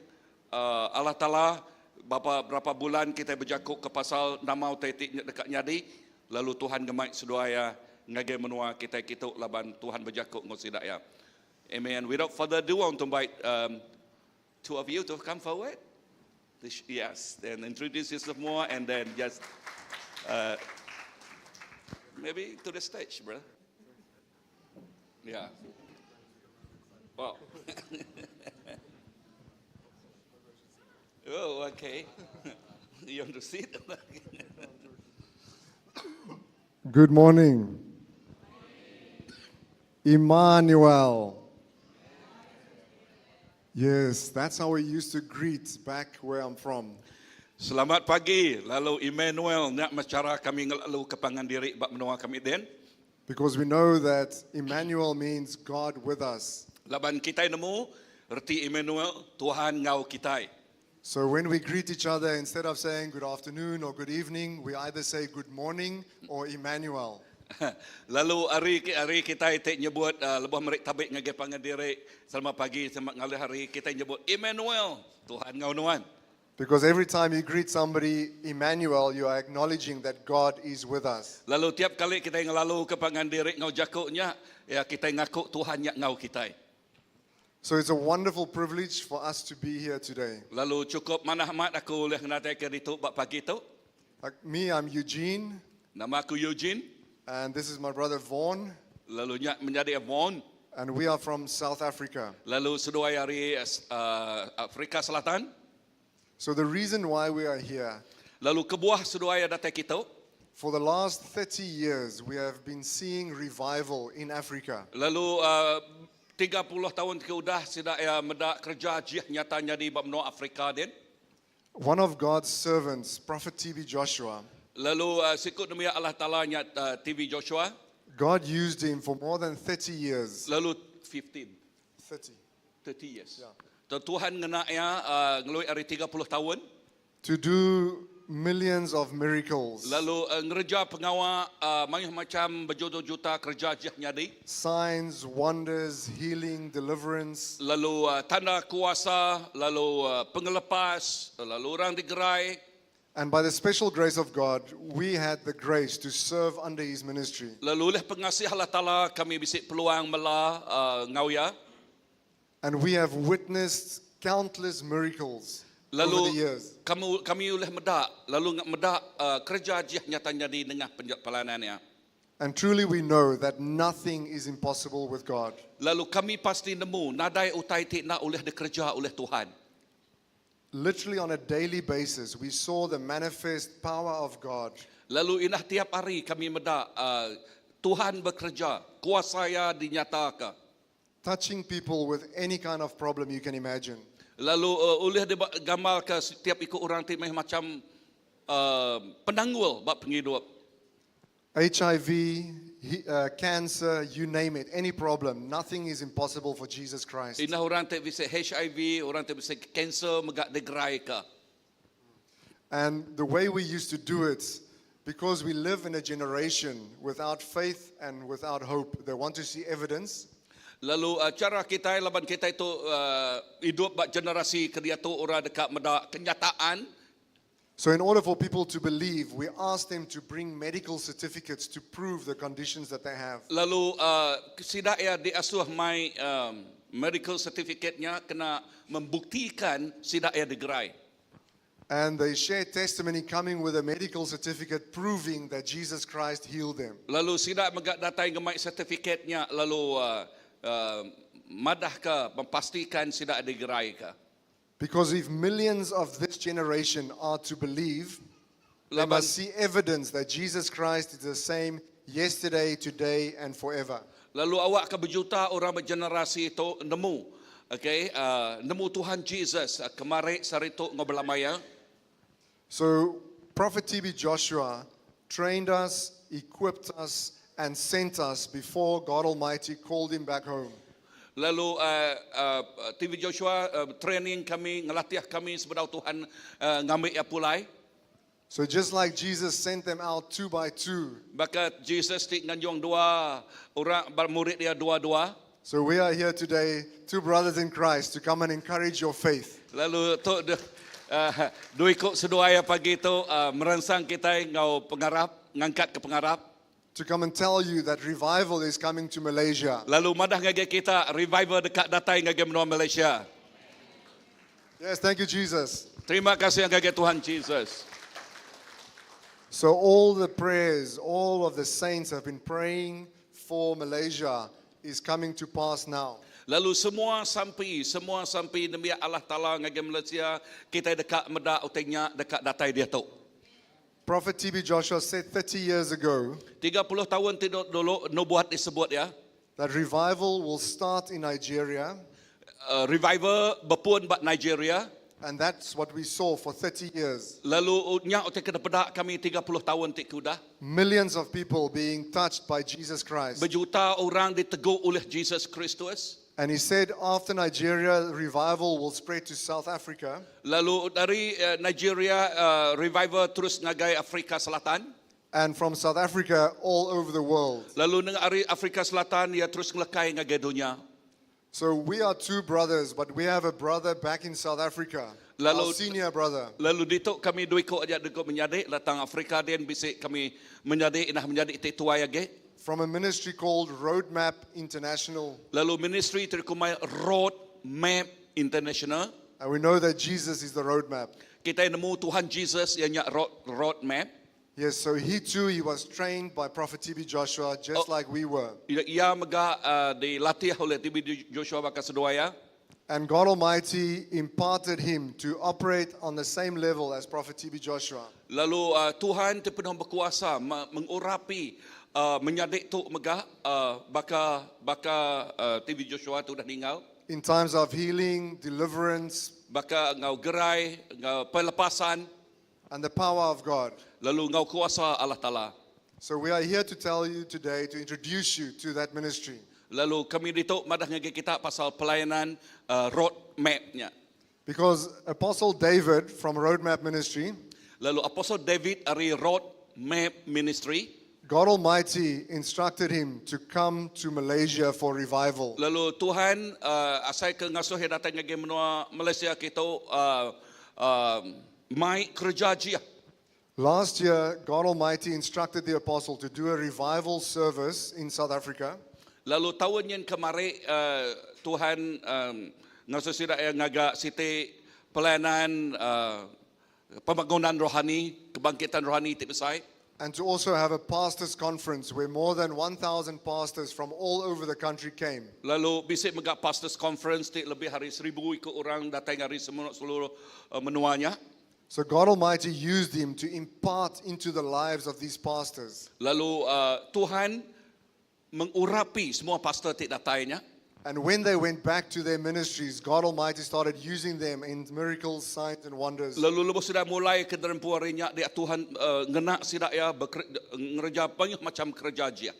Allah Taala berapa berapa bulan kita berjakuk ke pasal nama utai ti deka nyadi lalu Tuhan ngemai seduai ya ngagai menua kita kitu laban Tuhan berjakuk ngau sida ya. Amen. Without further ado, I want to invite two of you to come forward. Yes, then introduce yourself more and then just maybe to the stage, brother. Yeah. Wow. Oh, okay. You want to sit? Good morning. Emmanuel. Yes, that's how we used to greet back where I'm from. Selamat pagi. Lalu Emmanuel nak cara kami lalu kepangan diri bak menua kami den. Because we know that Emmanuel means God with us. Laban kita nemu reti Emmanuel Tuhan ngau kita. So when we greet each other, instead of saying good afternoon or good evening, we either say good morning or Emmanuel. Lalu hari hari kita itu nyebut lebih merik tabik ngagai pangan diri selamat pagi selamat ngalih hari kita nyebut Emmanuel Tuhan ngau nuan. Because every time you greet somebody Emmanuel, you are acknowledging that God is with us. Lalu tiap kali kita ngelalu ke pangan diri ngau jakuknya ya kita ngaku Tuhan nya ngau kita. So it's a wonderful privilege for us to be here today. Lalu cukup manah amat aku oleh ngatai ke ditu bak pagi tu. Like me, I'm Eugene, Nama aku Eugene. And this is my brother Vaughn, Lalu nya menjadi Vaughn. And we are from South Africa. Lalu seduai hari Afrika Selatan. So the reason why we are here, Lalu kebuah seduai ada kita. For the last 30 years, we have been seeing revival in Africa. Lalu 30 tahun ke udah sida ya medak kerja jih nyatanya di benua Afrika den. One of God's servants, Prophet T.B. Joshua, Lalu sikut demi Allah Taala nya TB Joshua. God used him for more than 30 years. Lalu 15 30. 30 years. Yeah. Tuhan ngena ya ngelui hari 30 tahun. To do millions of miracles, Lalu ngerja pengawa mayuh macam berjuta-juta kerja jih nyadi. Signs, wonders, healing, deliverance. Lalu tanda kuasa, lalu pengelepas, lalu orang digerai. And by the special grace of God, we had the grace to serve under his ministry. Lalu oleh pengasih Allah Ta'ala kami bisik peluang mela ngauya. And we have witnessed countless miracles over Lalu the years. kami kami oleh medak, lalu ngak medak kerja jih nyata nyadi nengah penjalanannya. And truly we know that nothing is impossible with God. Lalu kami pasti nemu nadai utai ti nak oleh dikerja oleh Tuhan. Literally on a daily basis, we saw the manifest power of God. Lalu inah tiap hari kami medak Tuhan bekerja, kuasa ya dinyatakan. Touching people with any kind of problem you can imagine. Lalu oleh digambar ke setiap ikut orang ti meh macam penanggul bab penghidup. HIV, cancer, you name it, any problem, nothing is impossible for Jesus Christ. Inah orang ti bisa HIV, orang ti bisa cancer megak degerai ke. And the way we used to do it, because we live in a generation without faith and without hope, they want to see evidence. Lalu cara kita laban kita itu hidup bak generasi kedia tu orang dekat medak kenyataan. So in order for people to believe, we ask them to bring medical certificates to prove the conditions that they have. Lalu sidak ya diasuh mai medical certificate-nya kena membuktikan sidak ya digerai. And they share testimony coming with a medical certificate proving that Jesus Christ healed them. Lalu sidak megak datai ngemai sertifikatnya lalu madah ke memastikan sidak digerai ke. Because if millions of this generation are to believe, they Laban must see evidence that Jesus Christ is the same. yesterday, today, and forever. Lalu awak ke berjuta orang bergenerasi itu nemu. Okay, nemu Tuhan Jesus kemari saritu ngau belamaya. So, Prophet TB Joshua trained us, equipped us, and sent us before God Almighty called him back home. Lalu TB Joshua training kami, ngelatih kami sebedau Tuhan ngambil ia pulai. So, just like Jesus sent them out two by two, Baka Jesus ti nganjung dua orang murid dia dua-dua. so we are here today, two brothers in Christ, to come and encourage your faith. Lalu tu dua ikut seduai pagi tu merangsang kita ngau pengarap, ngangkat ke pengarap. To come and tell you that revival is coming to Malaysia. Lalu madah ngagai kita revival dekat datai ngagai menua Malaysia. Yes, thank you, Jesus. Terima kasih ngagai Tuhan Jesus. So, all the prayers, all of the saints have been praying for Malaysia is coming to pass now. Lalu semua sampi demi Allah Taala ngagai Malaysia, kita dekat medak utengnya dekat datai dia tu. Prophet TB Joshua said 30 years ago 30 tahun tidak dulu nubuat disebut ya. that revival will start in Nigeria, Revival berpun bak Nigeria. and that's what we saw for 30 years. Lalu nyak utai kena pedak kami 30 tahun tik kudah. Millions of people being touched by Jesus Christ. Berjuta orang ditegur oleh Jesus Kristus. And he said after Nigeria, revival will spread to South Africa. Lalu dari Nigeria revival terus ngagai Afrika Selatan. And from South Africa, all over the world. Lalu dengan ari Afrika Selatan ia terus ngelekai ngagai dunia. So we are two brothers, but we have a brother back in South Africa, Lalu- our senior brother. Lalu dituk kami dua ikut aja dekat menyadik datang Afrika dan bisik kami menyadik nah menyadik tik tuai age. from a ministry called Roadmap International. Lalu ministry terkumai Road Map International. And we know that Jesus is the roadmap. Kita nemu Tuhan Jesus yang nyak road map. Yes, so he too, he was trained by Prophet TB Joshua just Oh. like we were. Ia, ia mega dilatih oleh TB Joshua bakal seduaya. And God Almighty imparted him to operate on the same level as Prophet TB Joshua. Lalu Tuhan terpenuh berkuasa mengurapi menyadik tu mega baka baka TB Joshua tu dah meninggal. In times of healing, deliverance, Baka ngau gerai, ngau pelepasan, and the power of God. lalu ngau kuasa Allah Taala. So we are here to tell you today, to introduce you to that ministry. Lalu kami dituk madah ngagai kita pasal pelayanan road mapnya. Because Apostle David from Roadmap Ministry, Lalu Apostle David dari Road Map Ministry, God Almighty instructed him to come to Malaysia for revival. Lalu Tuhan asai ke ngasuh dia datang ngagai menua Malaysia kita mai kerja jia. Last year, God Almighty instructed the apostle to do a revival service in South Africa. Lalu tahun yang kemarin Tuhan ngasuh sida yang ngagak siti pelayanan pembangunan rohani, kebangkitan rohani ti besar. And to also have a pastors' conference where more than 1,000 pastors from all over the country came. Lalu bisik megak pastors conference ti lebih hari 1,000 ikut orang datang hari semua seluruh menuanya. So God Almighty used him to impart into the lives of these pastors. Lalu Tuhan mengurapi semua pastor ti datainya. And when they went back to their ministries, God Almighty started using them in miracles, signs, and wonders. Lalu lepas sudah mulai ke dalam puarinya dia Tuhan ngenak sidak ya ngerja banyak macam kerja dia.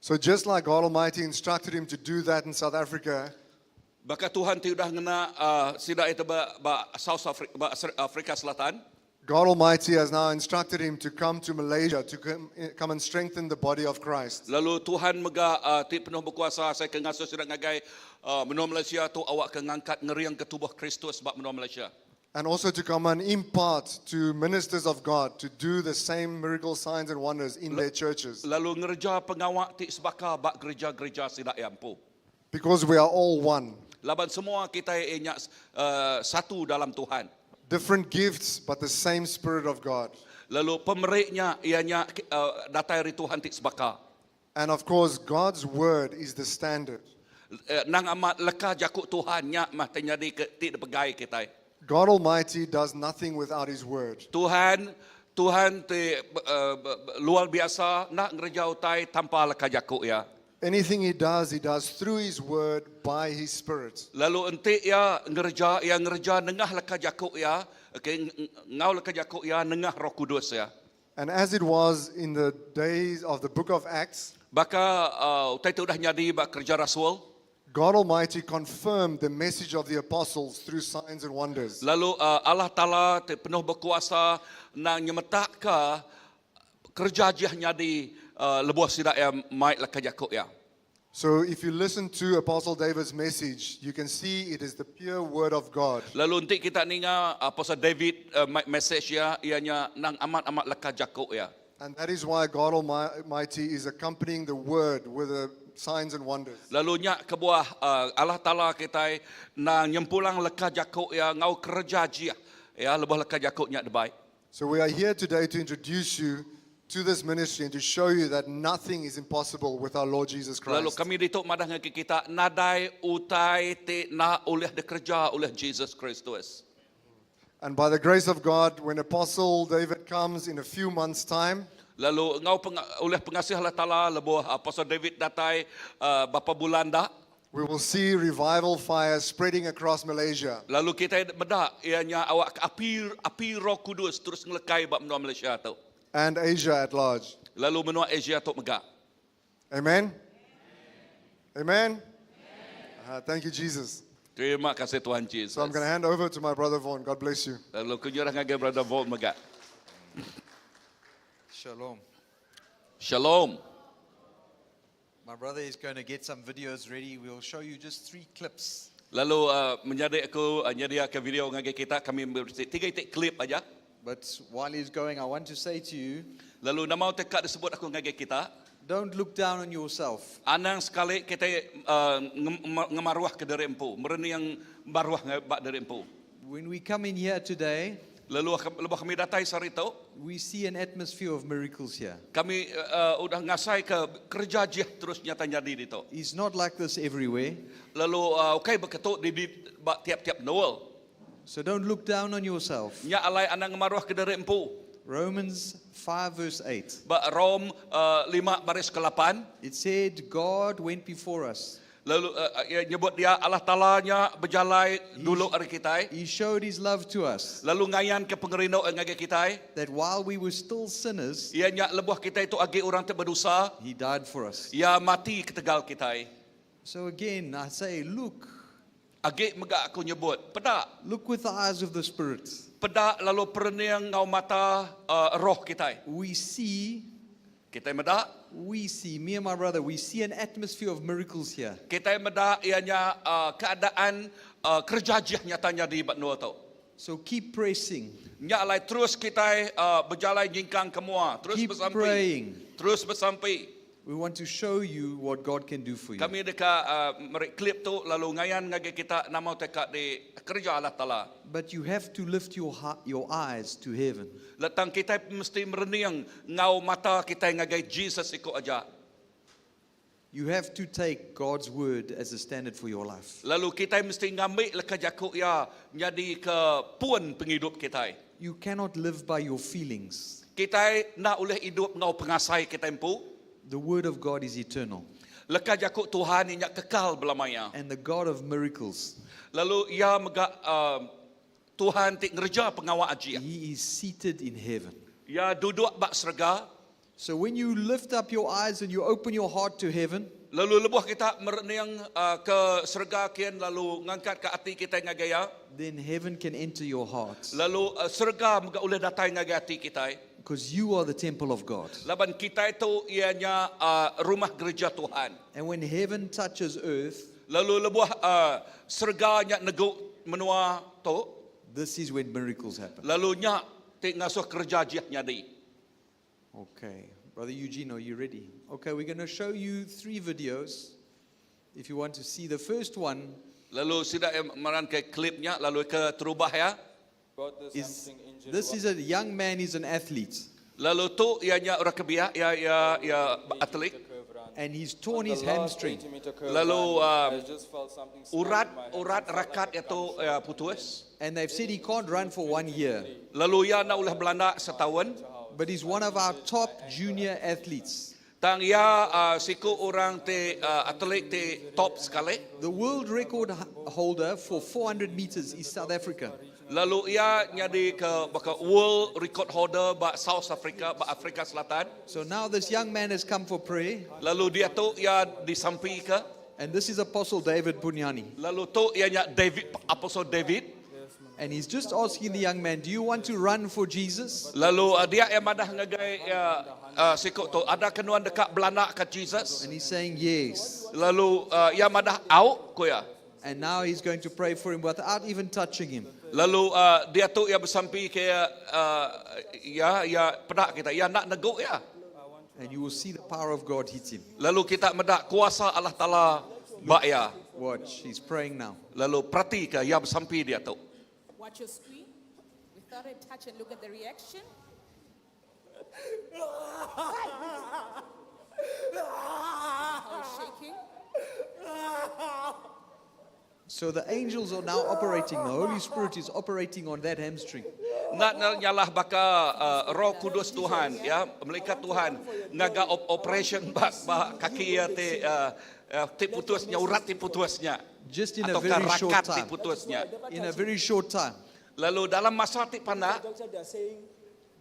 So just like God Almighty instructed him to do that in South Africa, Baka Tuhan ti udah ngena sidak itu ba, ba South Africa, ba Afrika Selatan. God Almighty has now instructed him to come to Malaysia to come and strengthen the body of Christ. Lalu Tuhan mega ti penuh berkuasa saya ke ngasuh sidak ngagai menua Malaysia tu awak ke ngangkat ngeriang ke tubuh Kristus bab menua Malaysia. And also to come and impart to ministers of God to do the same miracle signs and wonders in their churches. Lalu ngerja pengawak ti sebaka bak gereja-gereja sidak ya ampu. Because we are all one. Laban semua kita inyak satu dalam Tuhan. Different gifts, but the same Spirit of God. Lalu pemeriknya ianya datai dari Tuhan ti sebaka. And of course, God's word is the standard. Nang amat leka jakuk Tuhan nyak mah terjadi ke ti pegai kita. God Almighty does nothing without His word. Tuhan Tuhan ti uh, luar biasa nak ngereja utai tanpa leka jaku ya. Anything he does, he does through his word by his spirit. Lalu enti ya ngereja ya ngereja nengah leka jaku ya, okay, ngau leka jaku ya nengah Roh Kudus ya. And as it was in the days of the book of Acts, Baka uh, utai tu udah nyadi ba kerja rasul. God Almighty confirmed the message of the apostles through signs and wonders. Lalu uh, Allah Taala ti penuh berkuasa nak nyemetak ke kerja jah nyadi uh, lebuh sidak ya mai leka jaku ya. So if you listen to Apostle David's message, you can see it is the pure word of God. Lalu nanti kita ninga Apostle David uh, message ya ianya nang amat-amat leka jaku ya. And that is why God Almighty is accompanying the word with the signs and wonders. Lalu nyak kebuah uh, Allah Taala kita nang nyempulang leka jaku ya ngau kerja jia ya lebuh leka jaku nyak debai. So we are here today to introduce you to this ministry and to show you that nothing is impossible with our Lord Jesus Lalu Christ. kami dituk madah dengan kita nadai utai ti na oleh dikerja oleh Jesus Kristus. And by the grace of God, when Apostle David comes in a few months' time, Lalu ngau peng, oleh pengasih Allah Taala lebuh Apostle David datai uh, bapa bulan dah. we will see revival fire spreading across Malaysia. Lalu kita medak ianya awak api api Roh Kudus terus ngelekai bab menua Malaysia tu. and Asia at large. Lalu menua Asia tu megak. Amen? Amen? Thank you, Jesus. Terima kasih Tuhan Jesus. So I'm going to hand over to my brother Vaughn. God bless you. Lalu kunyurah ngagai brother Vaughn megak. Shalom. Shalom. My brother is going to get some videos ready. We'll show you just three clips. Lalu uh, menjadi aku uh, nyedia ke video ngagai kita kami beri tiga itik klip aja. But while he's going, I want to say to you Lalu nama tekak disebut aku ngagai kita. don't look down on yourself. Anang sekali kita uh, ngemaruah ke diri empu. Mereni yang maruah bak diri empu. When we come in here today, Lalu lepas kami datai sehari tu, we see an atmosphere of miracles here. kami uh, udah ngasai ke kerja jih terus nyata jadi di tu. It's not like this everywhere. Lalu uh, okay berketuk di, di bak tiap-tiap Noel. So don't look down on yourself. Nya alai anang ngemaruah ke diri empu. Romans 5, verse 8. Bak Rom uh, 5 baris ke-8. It said, God went before us. Lalu uh, ia nyebut dia Allah Ta'ala-nya berjalai dulu hari kita. He showed his love to us Lalu ngayan ke pengerino ngagai kita. that while we were still sinners, Ia nyak lebuh kita itu agi orang te berdosa. he died for us. Ia mati ketegal kita. So again, I say, look, Agi megak aku nyebut, pedak. look with the eyes of the Spirit. Pedak lalu perniang ngau mata uh, roh kita. We see, Kita medak, we see, me and my brother, we see an atmosphere of miracles here. kita medak ianya uh, keadaan uh, kerja jih nyatanya di benua tu. So keep pressing, Nyak lai terus kita uh, berjalan jingkang ke mua, terus keep bersampi. praying. Terus bersampi. We want to show you what God can do for you. Kami dekat uh, merik klip tu lalu ngayan ngagai kita nama tekak di kerja Allah Taala. But you have to lift your, heart, your eyes to heaven. Letang kita mesti merening ngau mata kita ngagai Jesus ikut aja. You have to take God's word as a standard for your life. Lalu kita mesti ngambil leka jakuk ya jadi ke puan penghidup kita. You cannot live by your feelings. Kita nak oleh hidup ngau pengasai kita empu. The word of God is eternal. Leka jakuk Tuhan ini kekal belamanya. And the God of miracles, Lalu ia megak uh, Tuhan ti ngerja pengawak aji. He is seated in heaven. Ia duduk bak serga. So when you lift up your eyes and you open your heart to heaven, Lalu lebuh kita merening uh, ke serga kian lalu ngangkat ke hati kita ngagai ya. then heaven can enter your heart Lalu uh, serga megak oleh datai ngagai hati kita. because you are the temple of God. Laban kita itu ianya uh, rumah gereja Tuhan. And when heaven touches earth, Lalu lebuh uh, serga nyak neguk menua tu. this is when miracles happen. Lalu nyak ti ngasuh kerja jiah nyadi. Okay. Brother Eugene, are you ready? Okay, we're going to show you three videos. If you want to see the first one Lalu sidak yang meran ke klipnya lalu ke terubah ya. Got this is hamstring injury. this is a young man, he's an athlete. Lalu tu ianya orang kebiak ya ya ya atlet. The curve. And he's torn his hamstring. Lalu uh, urat urat rakat itu uh, putus. And they've said he can't run for one year. Lalu ia nak ulah belanda setahun. But he's one of our top junior athletes. Tang ia uh, siku orang te uh, atlet te top sekali. The world record holder for 400 meters is South Africa. Lalu ia jadi ke baka world record holder ba South Africa, ba Afrika Selatan. So now this young man has come for prayer. Lalu dia tu ia disampi ke. And this is Apostle David Punyani. Lalu tu ia nya David Apostle David. And he's just asking the young man, Do you want to run for Jesus? Lalu uh, dia yang madah ngagai uh, uh, siku tu ada kenuan dekat belanda ke Jesus. And he's saying, Yes. Lalu uh, ia madah au ko ya. And now he's going to pray for him without even touching him. Lalu uh, dia tu ia bersampi ke uh, ya ya pedak kita ya nak neguk ya. And you will see the power of God hit him. Lalu kita medak kuasa Allah Taala ba ya. Watch, he's praying now. Lalu perhati ke ya bersampi dia tu. Watch your screen without a touch and look at the reaction. How it's shaking. So the angels are now operating. The Holy Spirit is operating on that hamstring. Nak nyalah baka uh, Roh Kudus Tuhan ya, malaikat Tuhan ngaga op operation ba, ba kaki ya te uh, uh, ti putusnya urat ti putusnya. Just in a Atau very short rakat ti time. putusnya. In a very short time. Lalu dalam masa ti pandak Doctor, they are saying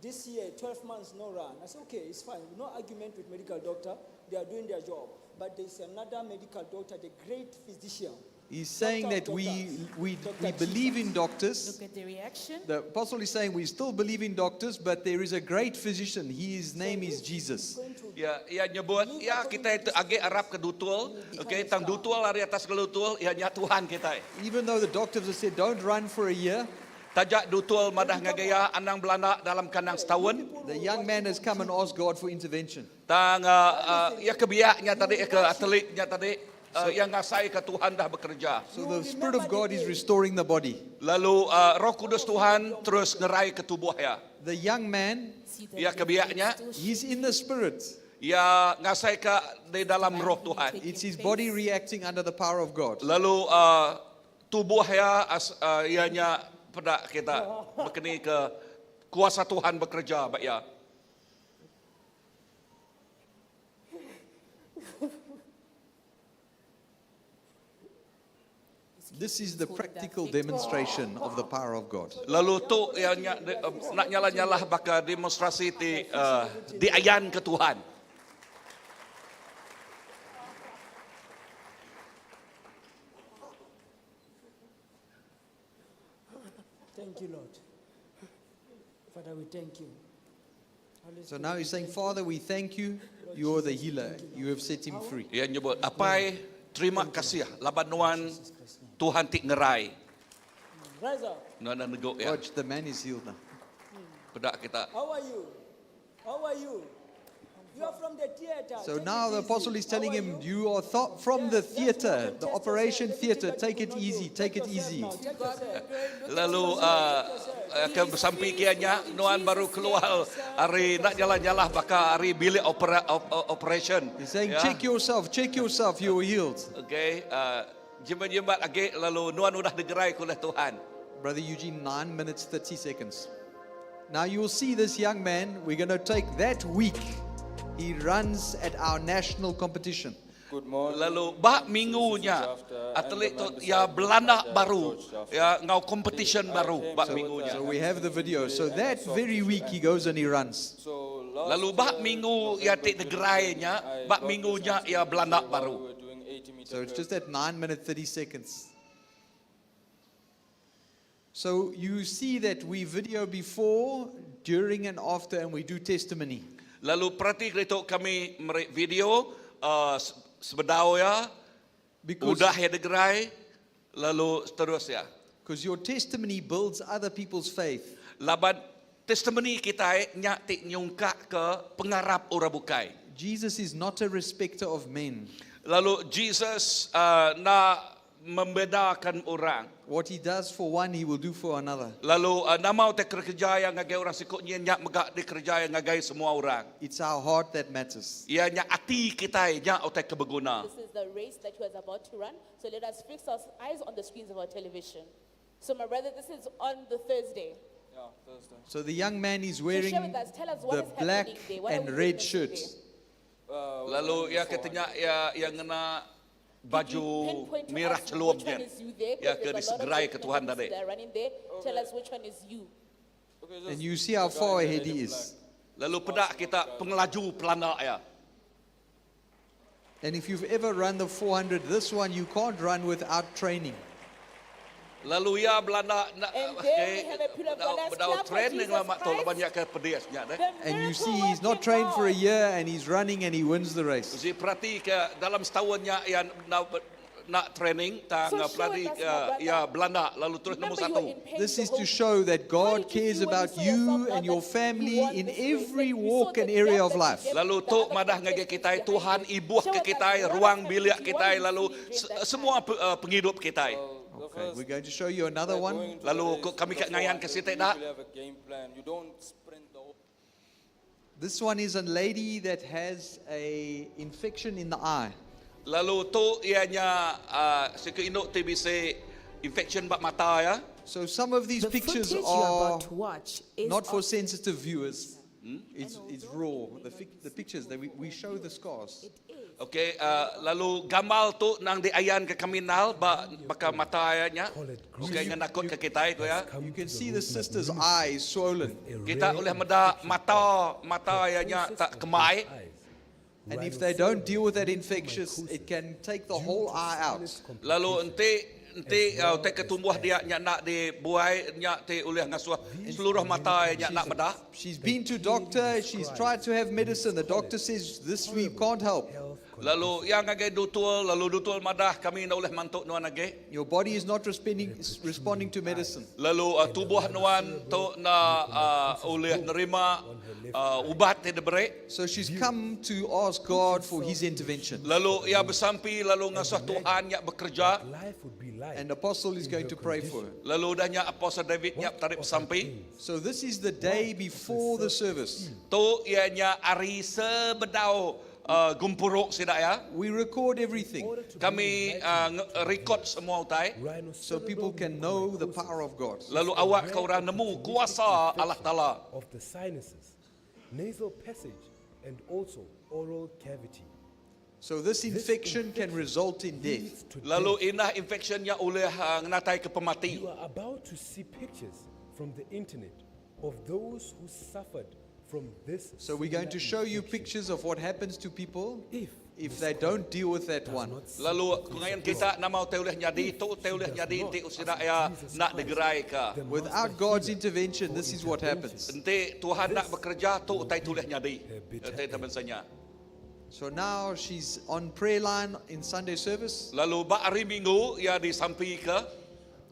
this year, 12 months, no run. I said, okay, it's fine. No argument with medical doctor. They are doing their job. But there's another medical doctor, the great physician. He's saying Doctor that of we, doctors, we, Dr. we believe in doctors. Look at the reaction. The apostle is saying we still believe in doctors, but there is a great physician. His name is Jesus. Ya, ya nyebut ya kita itu age Arab ke dutul, okey tang dutul hari atas ke dutul ya nya Tuhan kita. Even though the doctors have said don't run for a year, Tajak dutul madah ngagaya anang belanda dalam kandang setahun. the young man has come and asked God for intervention. Tang uh, uh, ya kebiaknya tadi ya ke atletnya tadi uh, yang ngasai ke Tuhan dah bekerja. So the Spirit of God is restoring the body. Lalu uh, Roh Kudus Tuhan terus ngerai ke tubuh ya. The young man, See the Ya kebiaknya he's in the Spirit. ya ngasai ke di dalam roh Tuhan. It's his body reacting under the power of God. Lalu uh, tubuh ya as, uh, ianya pada kita berkeni ke kuasa Tuhan bekerja bak ya. This is the practical demonstration of the power of God. Lalu tu ianya uh, nak nyala-nyalah baka demonstrasi di uh, di ayan ke Tuhan. Thank you, Lord. Father, we thank you. Holy So now he's saying, Father, we thank you. You are the healer. You have set him free. Ia nyebut apai terima kasih laban nuan Tuhan ti ngerai. Rise up. Nuan dah neguk ya. Watch, the man is healed now. Pedak kita. How are you? How are you? You are from the theater. So Take now it the easy. apostle is telling How are him, You are from the Yes, yes, theater, you can the test operation yourself. theater. Everything that Take you it could not easy, do. take Take it yourself easy. now. Take yourself. Lalu uh, uh, ke sampai kianya nuan baru keluar hari nak jalan-jalan baka hari bilik opera, op, operation. He's saying, Ya. Check yourself, check yourself, you are healed. Okey, uh, jembat-jembat age lalu nuan udah digerai oleh Tuhan. Brother Eugene, 9 minutes 30 seconds. Now you'll see this young man, we're going to take that week. He runs at our national competition. Good morning. Lalu bak minggunya atlet tu ya Belanda baru ya ngau competition baru bak minggunya. So we have the video. So that very week he goes and he runs. So last Lalu bak year, minggu ya November tik negerainya, 2020, I bak got minggunya this ya Belanda while baru. we were doing 80 meter So it's curls. just at 9 minutes 30 seconds. So you see that we video before, during, and after, and we do testimony. Lalu perhati kereta kami merik video uh, sebedau ya, Because udah ya degerai, lalu terus ya. because your testimony builds other people's faith. Laban testimoni kita eh, nyak tik nyungkak ke pengarap orang bukai. Jesus is not a respecter of men. Lalu Jesus uh, nak membedakan orang. What he does for one, he will do for another. Lalu uh, nama utai kereja iya ngagai orang siku nyin nya mega dikereja iya ngagai semua orang. It's our heart that matters. Iya nya ati kitai nya utai ke beguna. This is the race that he was about to run. So let us fix our eyes on the screens of our television. So, my brother, this is on the Thursday. Yeah, Thursday. So the young man is So wearing share with us, tell us what the is black happening there. What are and we red witnessing shirt. there? Uh, Lalu iya ke tanya iya iya ngena Could you baju pinpoint to merah us celup which one nyin. is you there? Iya 'Cause ke there's a lot of disegerai ke gentlemen Tuhan tadi. that are running there. Tell us which one is you. Okay, And just you see how the guy far in the ahead red he and is. black. Lalu peda kita pengelaju pelanda iya. And if you've ever run the 400, this one you can't run without training. Lalu iya belanda nak And there we have a pillar of God. Let's bedau clap for training Jesus lama tu Christ. laban iya ke pedis nya deh. The And you miracle see he's not working trained for a God. year and he's running and he wins the race. Si perhati ke dalam setahun nya ia nak, nak training tang So share pelari with us, my uh, brother. ia Belanda lalu terus Remember nombor you satu. were in pain This the is to whole show that How God did you cares feel when you about saw you yourself now and your that you family won in this race? every Like you saw walk the and area gap of that you life. gave Lalu the tu other madah ngagai contestants kita behind Tuhan you. ibuh Share ke with us kita what ruang happened bilik to you, kita what you lalu feeling during se- that semua time. pe- uh, penghidup kita. Well, the Okay, first, we're going to show you another like one. going into the Lalu race, ko- kami the kat ngayan ke 400, situ you dah. usually have a game plan. You don't sprint the whole This one is a lady that has a infection in the eye. Lalu tu ianya uh, siku induk TBC infection bak mata ya. So some of these The pictures footage you're are about to watch is not for of sensitive viewers. Hmm? It's, it's raw. The, fic- the pictures, that we, we show the scars. It is Okey, uh, lalu gamal tu nang diayan ke kaminal ba baka mata ya nya. Okey, ngan nakut ke kita itu ya. You can see the sister's eye is swollen. Kita oleh meda mata mata ya nya tak kemai. And if they don't deal with that infectious, it can take the whole eye out. Lalu enti enti uh, te ketumbuh dia nya nak dibuai nya te oleh ngasuh seluruh mata nya nak medah. She's been to doctor, she's tried to have medicine. The doctor says this we can't help. Lalu yang ngagai dutul, lalu dutul madah kami nak oleh mantuk nuan age. Your body is not responding, responding to medicine. Lalu uh, tubuh nuan tu na uh, oleh nerima uh, ubat ti diberi. So she's come to ask God for his intervention. Lalu ia bersampi lalu ngasuh Tuhan nya bekerja. And Apostle is going to pray for her. Lalu dah nya Apostle David nya tarik bersampi. So this is the day before the service. Tu ianya ari sebedau uh, gumpuruk sidak ya. We record everything Kami uh, nge- record semua utai. so people can know the power of God. Lalu awak ke orang nemu kuasa Allah Ta'ala. Of the sinuses, nasal passage, and also oral cavity. So this infection can result in death. Leads to Lalu death. inah infectionnya oleh uh, ngenatai ke pemati. You are about to see pictures from the internet of those who suffered from this. So we're going to similar show you infection. pictures of what happens to people If if Miss they don't Cole deal with that does one. not seek Lalu the grace ngayon of kita God, nama utai oleh nyadi if tu utai she oleh does nyadi not enti usida ask ya Jesus nak Christ, digerai ke. the Without master God's healer, intervention, for this is what intervention, happens. Enti Tuhan nak This bekerja tu will utai tulih be nyadi. her bitter Utai end. teman-sanya. So now she's on prayer line in Sunday service, Lalu bak hari Minggu ia disampi ke.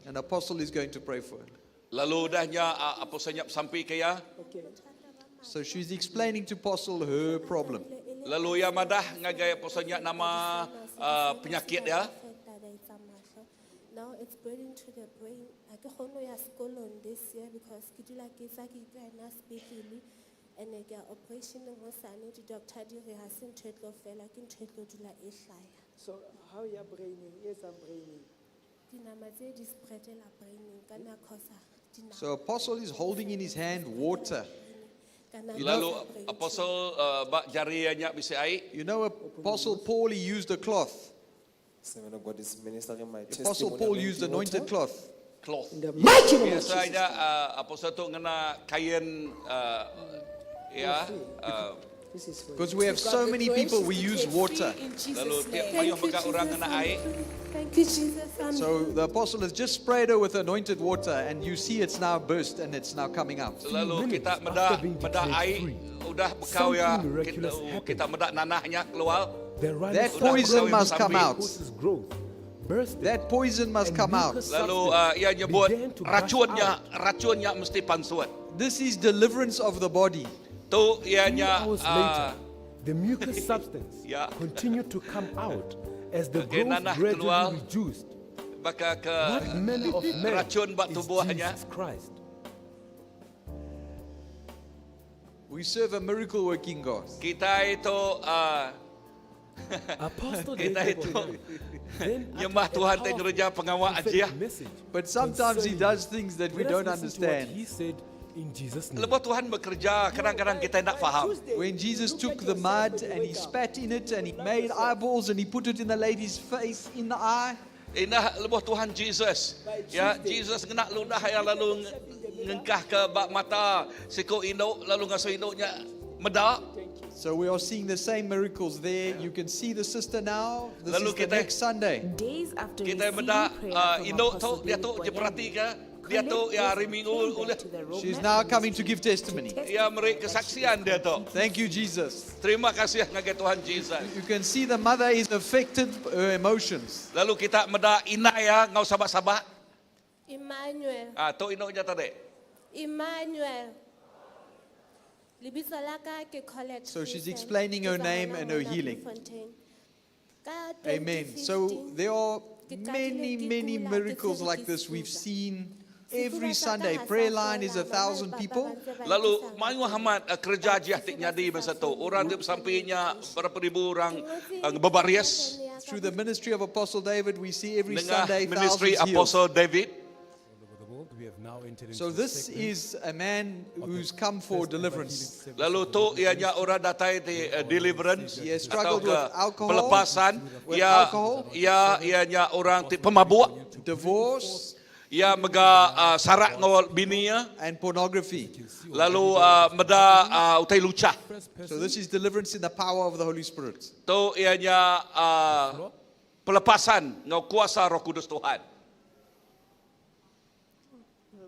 and Apostle is going to pray for her. Lalu dahnya uh, apa senyap sampi ke ya. Okay. So she's explaining to Apostle her problem. Lalu ia madah ngagai apa senyap nama uh, penyakit ya. Now it's spreading to the brain. Ha ke kgone ho ya sekolong this year because ke dula ke tswa ke ikana sepetlele and ke ya operation-eng hosane di-doctor di re ha se ntho e tlo fela ke ntho e tlo dula e hlaya. So how you are braining? Yes, I'm braining. Dinama tse di spreadela braining ka na cause dinama. So Apostle is holding in his hand water. Ka na Lalu cause brain apostle uh, bak jari nya bisi ai. You know, Apostle Paul, he used a cloth. Servant of God is ministering my Apostle testimony Paul anointing used anointed water. cloth. Cloth. In the mighty name of Jesus. Biasanya uh, apostle tu ngena kain uh, ya. Uh, This is for you. Because we have To God so the many glory, people, she's we use declared water. free in Jesus' Lalu tiap name. mayuh Thank you, mega orang Jesus. ngena ai. Thank you, Jesus. I'm So the apostle has just sprayed her with anointed water, and you see it's now burst and it's now coming out. Lalu minutes kita after meda being meda declared ai free, udah bekau ya something kita, miraculous happened. kita meda nanahnya keluar. The That rhinoceros poison Udah must come out. mucosis growth bursted That poison must and come out. mucus Lalu substance uh, ia nyebut began to gush racunnya out. racunnya mesti pansut. This is deliverance of the body. Tu Few ianya hours uh, later, the mucus substance Ya. continued to come out as the Okay, growth nanah gradually keluar. reduced. baka ke What manner of man racun ba is tubuhnya. Jesus Christ? We serve a miracle working God. Kita itu Apostle kita David itu Boyani then nyembah uttered a Tuhan ti powerful ngereja pengawa prophetic aja. message But sometimes he concerning does things that we Let us don't listen to what understand. he said in Jesus' name. Lepas Tuhan bekerja, kadang-kadang kita tak faham. When Jesus took the mud and he spat in it and he made eyeballs and he put it in the lady's face in the eye. Indah lebuh Tuhan Jesus. Ya, Jesus kena ludah yang lalu ngengkah ke bak mata siko induk lalu ngasuh induknya medak. So we are seeing the same miracles there. You can see the sister now. This Lalu is the kita- next Sunday. Days after Kita receiving medak prayer from induk tu Apostle dia tu David dia perhati Boyani, ke dia tu Colette ya hari Wilson Minggu came back oleh to the Roadmap She's now coming to Ministry give testimony. to Ya meri testify that she is kesaksian dia tu. Thank you, Jesus. Terima kasih ngagai Tuhan Jesus. You can see the mother is affected her emotions. Lalu kita medak inai ya ngau sabak-sabak. Emmanuel. Ah tu induknya tadi. Emmanuel. Lebitso la ka ke Colette So she's Friesen. explaining Ke her tswa name hona and her mona healing. Bloemfontein. Ka Amen. So 2015, there are ke qadile many, ke many kula, ke miracles tshwerwe like ke this we've sefuba. seen Sefuba every sa ka Sunday. ha sa Prayer line is fola, a mama le 1,000 papa people. ba ntse ba Lalu nkisa mayu ngakeng. Ahmad kerja But jiah tik sefuba nyadi se sa masa tu. foleng, Orang ha tu ke na sampainya medication. berapa ribu orang Ke ngotse berbaris. meriana ya ka Through the ministry of Apostle David, we see every Dengan Sunday ministry thousands healed. Apostle David. All over the world, we have now entered into So the this segment is a man of the who's come for first ever healing deliverance. service Lalu of the tu Roadmap ianya Ministry. orang datai di deliverance He has atau struggled ke with alcohol, pelepasan. with Ya alcohol, ya ianya orang ti pemabuk. divorce, Ya mega sarak ngawal bininya. and pornography. Lalu meda utai lucah. First So person this is deliverance in the power of the Holy Spirit. Tu ianya pelepasan ngau kuasa Roh Kudus Tuhan.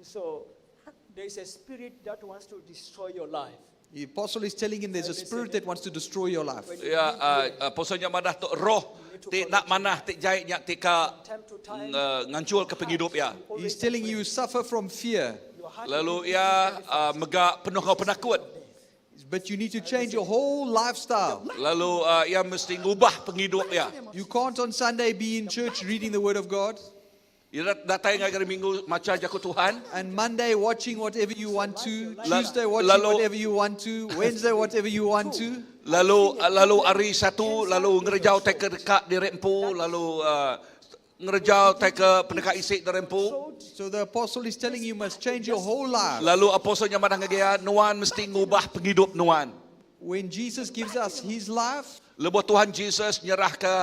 So there is a spirit that wants to destroy your life. The apostle is telling him there's a spirit that wants to destroy your life. Ya posonya madah tu roh ti nak manah ti jahitnya ti ka Time to time, ngancul ke penghidup ya. He's telling you suffer from fear, your heart Lalu ia mega penuh ngau penakut. but you need to change your whole lifestyle. Lalu ia mesti ngubah penghidup ya. You can't on Sunday be in church reading the Word of God Ia datang ngagai minggu maca jaku Tuhan. and Monday watching whatever you want to, La- Tuesday watching lalu- whatever you want to, Wednesday whatever you want to. Lalu lalu hari satu lalu ngerejau te ke dekat di rempu lalu ngerejau te ke pendekat isik di rempu. So the apostle is telling you must change your whole life. Lalu apostolnya madah ngagai ia, nuan mesti ngubah penghidup nuan. When Jesus gives us his life, Lebuh Tuhan Jesus nyerah ke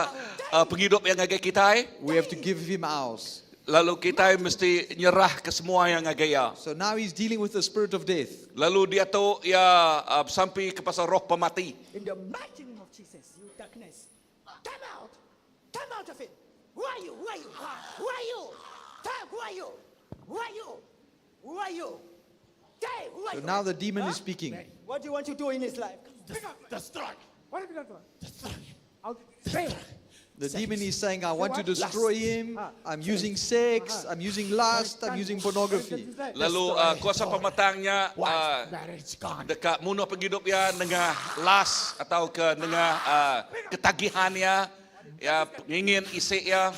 penghidup yang ngagai kita eh. we have to give him ours. Lalu kita mesti nyerah ke semua yang ngagai ia. So now he's dealing with the spirit of death. Lalu dia tu ia sampai ke pasal roh pemati. In the mighty name of Jesus, you darkness, come out. Come out of it. Who are you? Who are you? Who are you? Come, who are you? Who are you? Who are you? Hey, who are So you? now the demon is speaking. What do you want to do in his life? Destroy. What have you done to him? Destroy. I'll fail. The demon is saying, I want to destroy him. I'm using sex. I'm using lust. I'm using pornography. Lalu kuasa pematangnya Marriage gone. dekat munuh penghidup ya nengah las atau ke nengah ketagihannya ya ingin isi ya.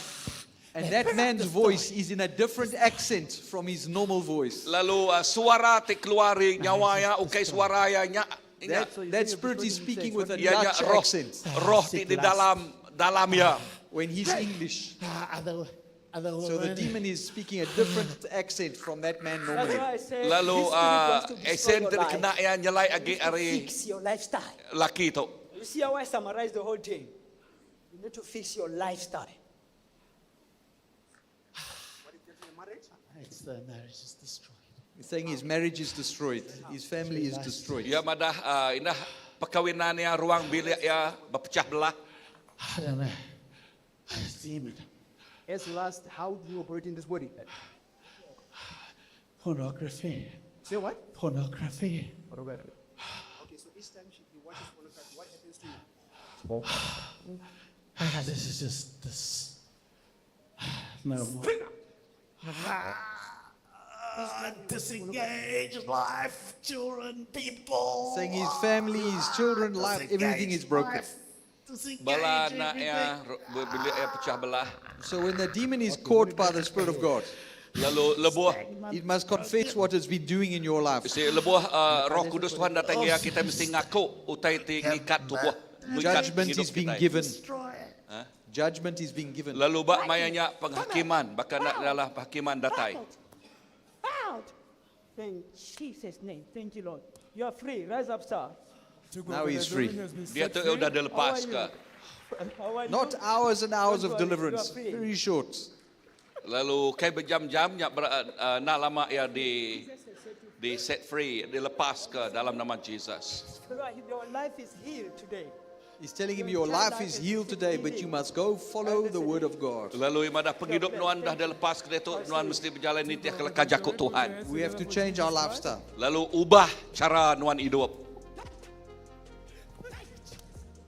And that man's voice is in a different accent from his normal voice. Lalu suara ti keluar nyawa ya ukai suara ya nya nya That, that spirit is speaking with a ya nya Dutch roh accent roh ti di dalam dalam ya. when he's English. Other, other So the woman. demon is speaking a different accent from that man That's normally. why I say Lalu this spirit wants to destroy esen your ti life. kena ya nyelai agi ari Fix your lifestyle. laki tu. You see how I summarize the whole thing? You need to fix your lifestyle. It's the marriage is destroyed. He's saying his marriage is destroyed, his family is destroyed. Ya madah indah perkahwinan ya ruang bilik ya berpecah belah. I don't know. Demon. As last, how do you operate in this body? Pornography. Say what? Pornography. Pornography. Okay, so each time he watches pornography, what happens to you? This is just this. No more. Disengage life, children, people. Saying his family, his children, life, everything is broken. Life. Bala anak ya bilik ya pecah belah. So when the demon is caught by the Spirit of God, Lalu lebuh it must confess what it's been doing in your life. Si lebuh uh, Roh Kudus Tuhan datang ya kita mesti ngaku utai ti ngikat tubuh. ngikat Judgment hidup is being kita. given. Judgment is being given. Lalu bak mayanya penghakiman, bahkan nak adalah penghakiman datai. Out! In Jesus' name. Thank you, Lord. You are free. Rise up, sir. Now he's free. Dia tu udah dilepas ke. How are you? Not hours and hours of Don't worry, deliverance. you are free. Very short. Lalu kai berjam-jam nya ber, uh, nak lama ia di di set free, dilepas ke dalam nama Jesus. Your life is healed today. He's telling him your life is healed today, but you must go follow the word of God. Lalu imadah penghidup nuan dah dilepas ke tu nuan mesti berjalan nitih ke leka jakuk Tuhan. We have to change our lifestyle. Lalu ubah cara nuan hidup.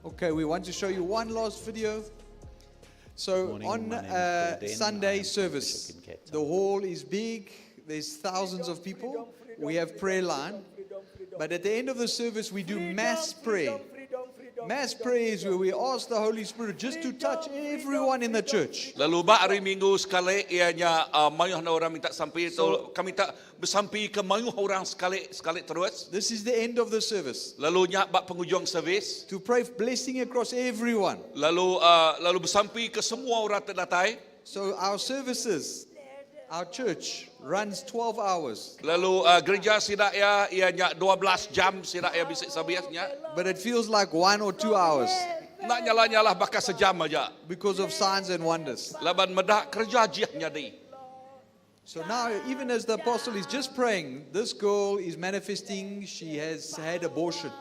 Okay, we want to show you one last video. So Morning, on my name is uh, Paul Den. I Sunday am service, Bishop in Cape the hall is big. There's thousands of people. We have prayer line. But at the end of the service, we do mass prayer. Mass prayer is where we ask the Holy Spirit just to touch everyone in the church. Lalu bak hari Minggu sekali ianya uh, mayuh na orang minta sampi itu kami tak bersampi ke mayuh orang sekali sekali terus. This is the end of the service. Lalu nya bak penghujung servis. To pray blessing across everyone. Lalu uh, lalu bersampi ke semua orang terdatai. So our services, our church runs 12 hours. Lalu uh, gereja sidak ya ianya 12 jam sidak ya bisik sabiasnya. But it feels like one or two hours Nak nyala-nyalah bakal sejam aja. because of signs and wonders. Laban medak kerja jiah nyadi. So now, even as the apostle is just praying, this girl is manifesting she has had abortion.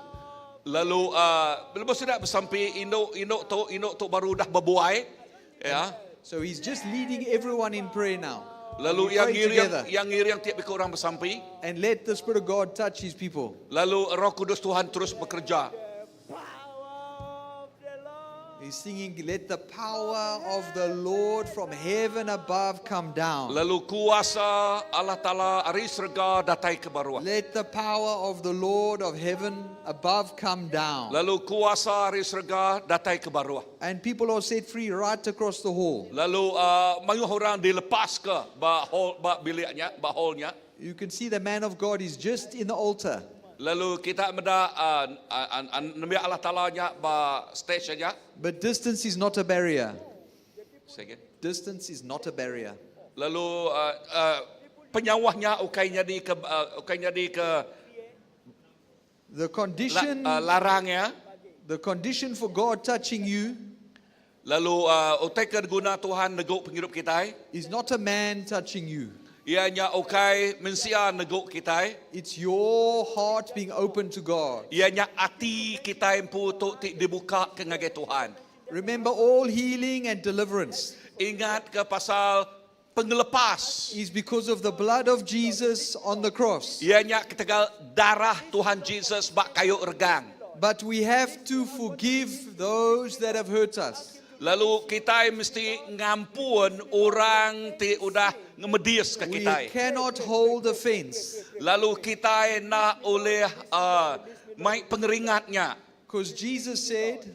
Lalu uh, lepas sidak bersampi induk induk tu induk tu baru dah berbuai. Ya. So he's just leading everyone in prayer now. Lalu We yang pray ngiring together yang ngiring tiap ikut orang bersampi. and let the Spirit of God touch his people. Lalu Roh Kudus Tuhan terus bekerja. He's singing, Let the power of the Lord from heaven above come down. Lalu kuasa Allah Taala ari serga datai ke baruah. Let the power of the Lord of heaven above come down. Lalu kuasa ari serga datai ke baruah. And people are set free right across the hall. Lalu uh, mayuh orang dilepas ke ba hall ba biliknya, ba hallnya. You can see the man of God is just in the altar. Lalu kita meda uh, uh, uh, nembiak Allah Taala nya ba stage aja. But distance is not a barrier. Second. Distance is not a barrier. Lalu uh, uh, penyawahnya ukainya di ke uh, ukainya di ke The condition, la, uh, larangnya. the condition for God touching you Lalu uh, utai ke guna Tuhan neguk penghidup kita. is not a man touching you. Ianya ukai mensia neguk kita. It's your heart being open to God. Ianya ati kita empu tu ti dibuka ke ngagai Tuhan. Remember, all healing and deliverance Ingat ke pasal pengelepas. is because of the blood of Jesus on the cross. Ianya ketegal darah Tuhan Jesus bak kayu regang. But we have to forgive those that have hurt us. Lalu kita mesti ngampun orang ti udah ngemedis ke We kita. cannot hold offense Lalu kita nak oleh uh, mai pengeringatnya. because Jesus said,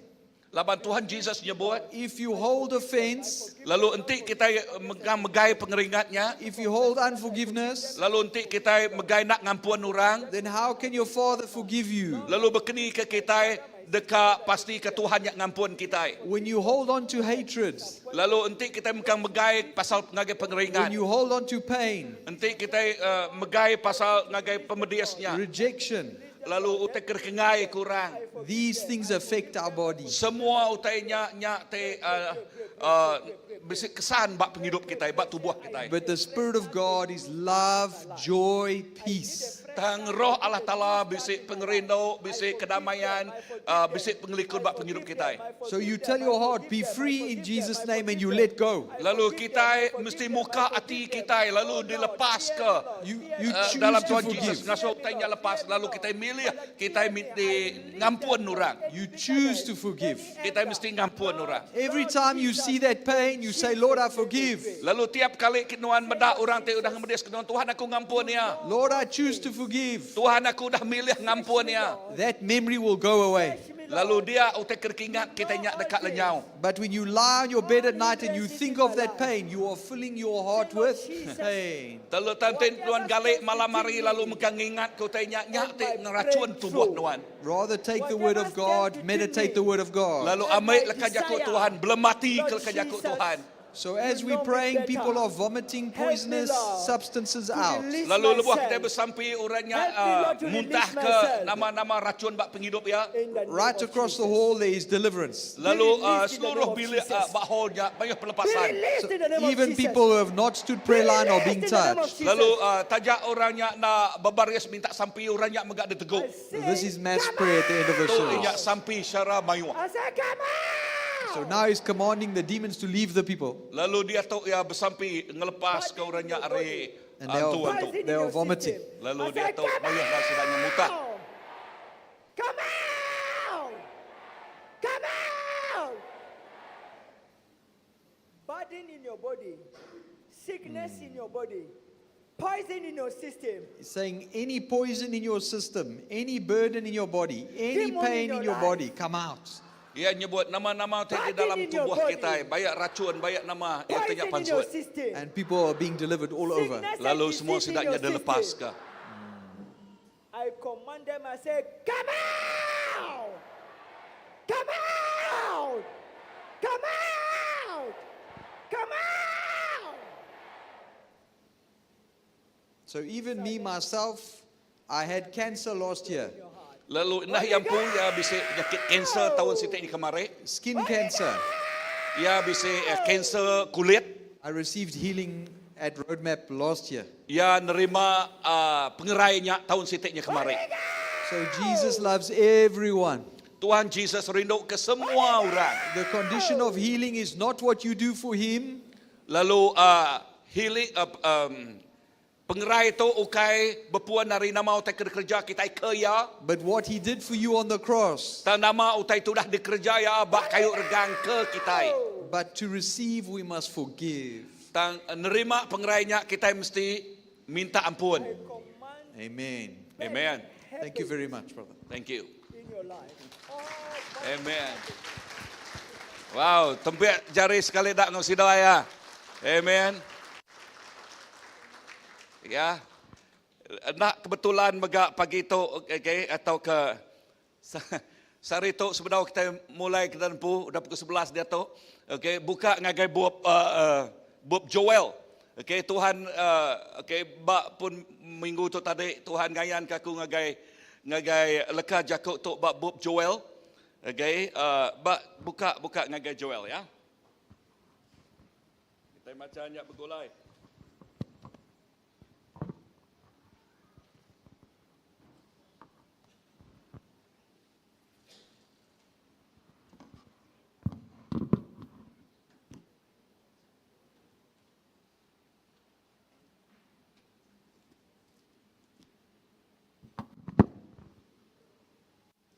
Laban Tuhan Jesus nyebut, if you hold offense, lalu enti kita megang megai pengeringatnya, if you hold unforgiveness, lalu enti kita megai nak ngampun orang, then how can your Father forgive you? lalu berkeni ke kita dekat pasti ke Tuhan yang ngampun kita. When you hold on to hatred, Lalu enti kita megang megai pasal ngagai pengeringat. when you hold on to pain, Enti kita uh, megai pasal ngagai pemediasnya. rejection, Lalu utai kerkengai kurang. these things affect our body. Semua utai nya nya te uh, uh, bisi kesan bak penghidup kita, bak tubuh kita. But the Spirit of God is love, joy, peace. Tang roh Allah Taala bisi pengerindu, bisi kedamaian, uh, bisi pengelikun bak penghidup kita. So you tell your heart, be free in Jesus' name, and you let go. Lalu kita mesti muka hati kita lalu dilepas ke You, you uh, choose dalam to Tuhan Jesus forgive. ngasuh utainya lepas lalu kita milih kita mesti ngampun orang. You choose to forgive. Kita mesti ngampun orang. Every time you see that pain, you say, Lord, I forgive. Lalu tiap kali kinuan medak orang ti udah ngemedis kinuan Tuhan aku ngampun ya. Lord, I choose to forgive. Tuhan aku dah milih ngampun ya. That memory will go away. Lalu dia utai kerkingat kita nyak dekat lenyau. But when you lie on your bed at night and you think of that pain, you are filling your heart with pain. Telu tantin tuan galik malam hari lalu meka ngingat ke utai nyak nyak ti ngeracun tubuh tuan. Rather take the word of God, meditate the word of God. Lalu ambil leka jakut Tuhan, belum mati ke leka jakut Tuhan. So as we're praying, people are vomiting poisonous substances out. Lalu lebuh kita bersampi orangnya uh, muntah ke nama-nama racun bak penghidup ya. Right across the hall there is deliverance. Lalu uh, seluruh bilik uh, bak hallnya banyak pelepasan. So even people who have not stood prayer line are being touched. Lalu uh, tajak orangnya nak berbaris minta sampi orangnya megak ditegur. This is mass prayer at the end of the Tu inyak service. sampi secara mayuh. So now he's commanding the demons to leave the people. Lalu dia tu ya bersampi ngelepas ke orangnya are And they antu are, antu. they are vomiting. Lalu dia tu mayuh lah sedangnya mutah. Come out! Come out! Burden in your body, sickness in your body, poison in your system. He's saying any poison in your system, any burden in your body, any Demon in pain your in your life. body, come out. Ia nyebut nama-nama tu di dalam in your tubuh body. kita, banyak racun, banyak nama yang Poison tanya in your pansut. system. And people are being delivered all over. Sickness and Lalu semua disease in sidaknya your dilepas system. ke. I command them, I say, come out! Come out! Come out! Come out! So even me myself, I had cancer last year, Lalu nah yang pun ya bisa penyakit kanser tahun sitik ni kemarin. skin cancer. Ya bisa eh, kanser kulit. I received healing at Roadmap last year. Ya nerima uh, pengerainya tahun sitiknya kemarin. So Jesus loves everyone. Tuhan Jesus rindu ke semua orang. The condition of healing is not what you do for him, Lalu uh, healing uh, um, pengerai tu ukai berpuan dari nama utai kerja kita ke ya. but what he did for you on the cross. Tak nama utai tu dah dikerja ya bak kayu regang ke kita. But to receive, we must forgive. Tang nerima pengerainya kita mesti minta ampun. Amen. Amen. Thank you very much, brother. Thank you. In your life. Amen. Wow, tempiak jari sekali dak ngau sida ya. Amen. Ya. Nak kebetulan megak pagi tu okey atau ke sehari tu sebenarnya kita mulai kita nempu dah pukul 11 dia tu. Okey, buka ngagai bup uh, uh, bup Joel. Okey, Tuhan uh, okey bak pun minggu tu tadi Tuhan ngayan ke aku ngagai ngagai leka jakuk tu bak bup Joel. Okey, uh, bak buka buka ngagai Joel ya. Kita baca nyak bergulai.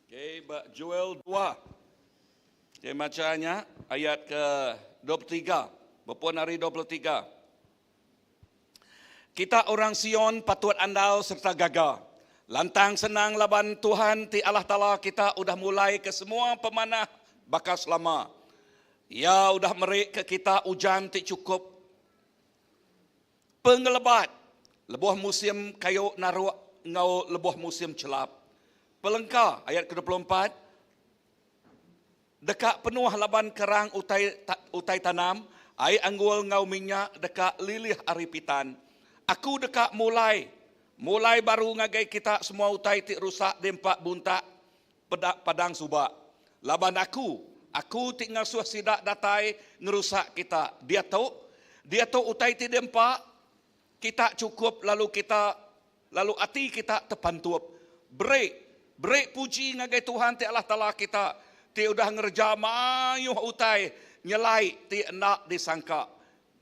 Okey, bak Joel 2. Okey, bacanya ayat ke 23. Berpuan hari 23. Kita orang Sion patut andal serta gagah. Lantang senang laban Tuhan ti Allah Ta'ala kita udah mulai ke semua pemanah bakas lama. Ya udah merik ke kita hujan ti cukup pengelebat. Lebuh musim kayu naruk ngau lebuh musim celap. Pelengka ayat ke-24. Dekat penuh laban kerang utai ta, utai tanam, air anggul ngau minyak dekat lilih ari pitan. Aku dekat mulai, mulai baru ngagai kita semua utai ti rusak dempak buntak pedak padang subak. Laban aku, aku ti ngasuh sidak datai ngerusak kita. Dia tahu, dia tahu utai ti dempak kita cukup lalu kita lalu ati kita terpantup. Break, break puji ngagai Tuhan ti Allah Taala kita. Ti udah ngerja mayuh utai nyelai ti nak disangka.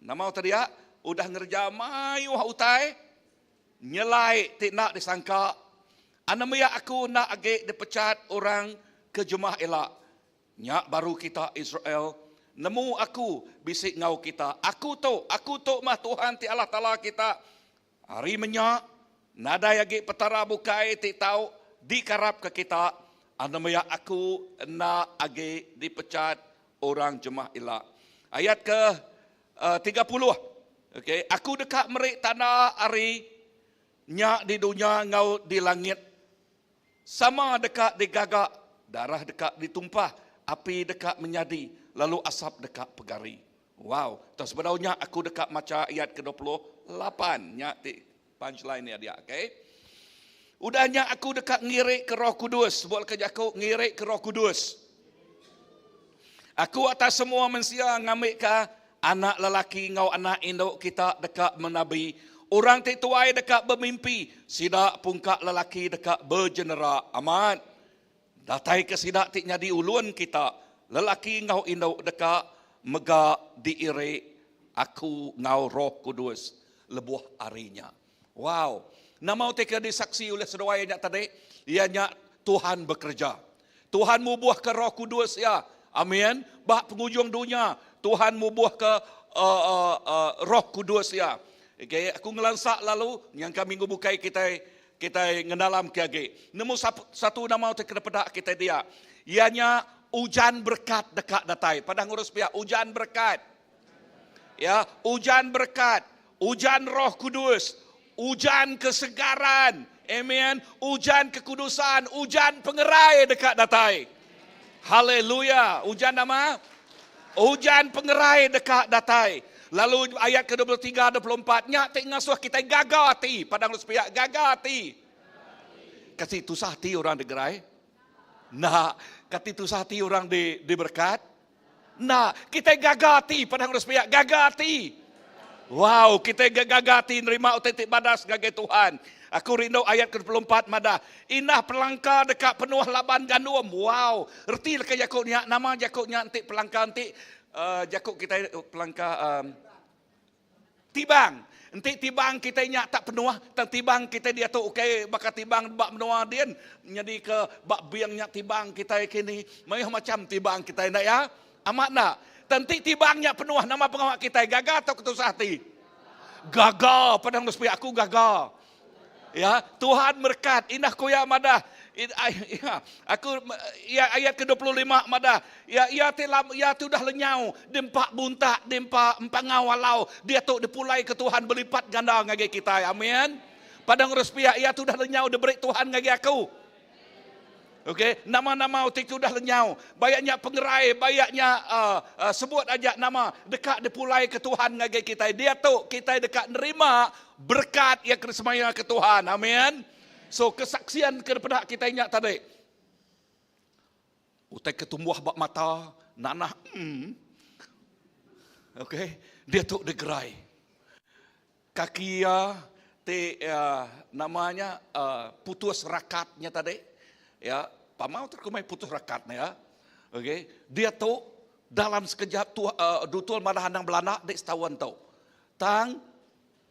Nama tadi ya, udah ngerja mayuh utai nyelai ti nak disangka. Anamaya aku nak age dipecat orang ke jemaah elak. Nyak baru kita Israel nemu aku bisik ngau kita. Aku tu, aku tu mah Tuhan ti Allah Taala kita. Hari menyak nadai age petara bukai ti tau dikarap ke kita. Anembiak aku enda agi dipechat orang jemah ila. Ayat ke 30. Okey, aku deka meri tanda ari nya di dunya enggau di langit. Sama deka digaga, darah deka ditumpah, api deka menyadi, lalu asap deka pegari. Wow. Tang sebedau nya aku deka macha ayat ke 28 nya ti punchline iya dia, okey. Udah nya aku deka ngirik ke Roh Kudus, sebut leka jaku ngirik ke Roh Kudus. Aku atas semua mensia ngambika anak lelaki enggau anak indu kita deka menabi, orang ti tuai deka bemimpi, sida pungka lelaki deka bejenera. Amat. Datai ke sida ti nyadi ulun kita, lelaki enggau indu deka mega diiri aku enggau Roh Kudus lebuh hari nya. Wow! Nama utai ke disaksi ulih seduai nya tadi? Iya nya Tuhan bekereja. Tuhan mubuhka Roh Kudus Iya. Amin. Ba pengujung dunya, Tuhan mubuhka uh, uh, uh, Roh Kudus Iya. Okay, aku ngelansa lalu nyangka minggu bukai kitai kitai ngenalam ke agi. Nemu satu nama utai kena peda kitai dia. Iya nya ujan berkat deka datai. Padah ngurus pia ujan berkat. Ya, ujan berkat, ujan Roh Kudus, ujan kesegaran, amen, ujan kekudusan, ujan pengerai deka datai. Haleluya. Ujan nama? Ujan pengerai deka datai. Lalu ayat ke-23, 24, nya ti ngasuh kitai gaga ati. Padang lu sepiak, gaga ati. Kasi tusah ati orang digerai? Nak. Kati tusah ati orang di diberkat? Enda. Kitai gaga ati padah ngurus piak. Gaga ati. Wow, kitai gaga ati nerima utai ti badas ngagai Tuhan. Aku rindu ayat ke-24 madah, Indah pelangka deka penuh laban gandum. Wow, reti leka jaku nya, nama jaku nya enti pelangka enti uh, jaku kitai pelangka um, Tibang. Enti tibang kitai nya tak penuh, tang tibang kitai diatu ukai baka tibang ba menua din nyadi ke ba bing nya tibang kitai kini. Mayuh macham tibang kitai enda ya? Amat enda? Tang enti tibang nya penuh nama pengawa kitai gaga tauka tusah ati? Gaga padang lu sepiak aku gaga. Ya, Tuhan merekat. Indah ku iya madah. Ya, aku ya ayat ke-25 madah, ya iya ti lam iya ti udah lenyau diempa buntak, diempa empangau alau, diatu dipulai ke Tuhan belipat ganda ngagai kitai. Amin. Padang urus piak iya ti udah lenyau diberi Tuhan ngagai aku. Okey, nama-nama utai ti udah lenyau, bayak nya pengerai, bayak nya uh, uh, sebut aja nama deka dipulai ke Tuhan ngagai kitai. Diatu kitai deka nerima berkat yang kena semaya ke Tuhan. Amin. So kesaksian ke peda kitai nya tadi. Utai ke tumbuh ba mata, nanah hmm. Okey, diatu digerai. Kaki iya ti nama nya putus rakat nya tadi ya pamau tu kumbai putus rakat nya ya okey diatu dalam sekejap tu dutul madah anang belanda dik setaun tu tang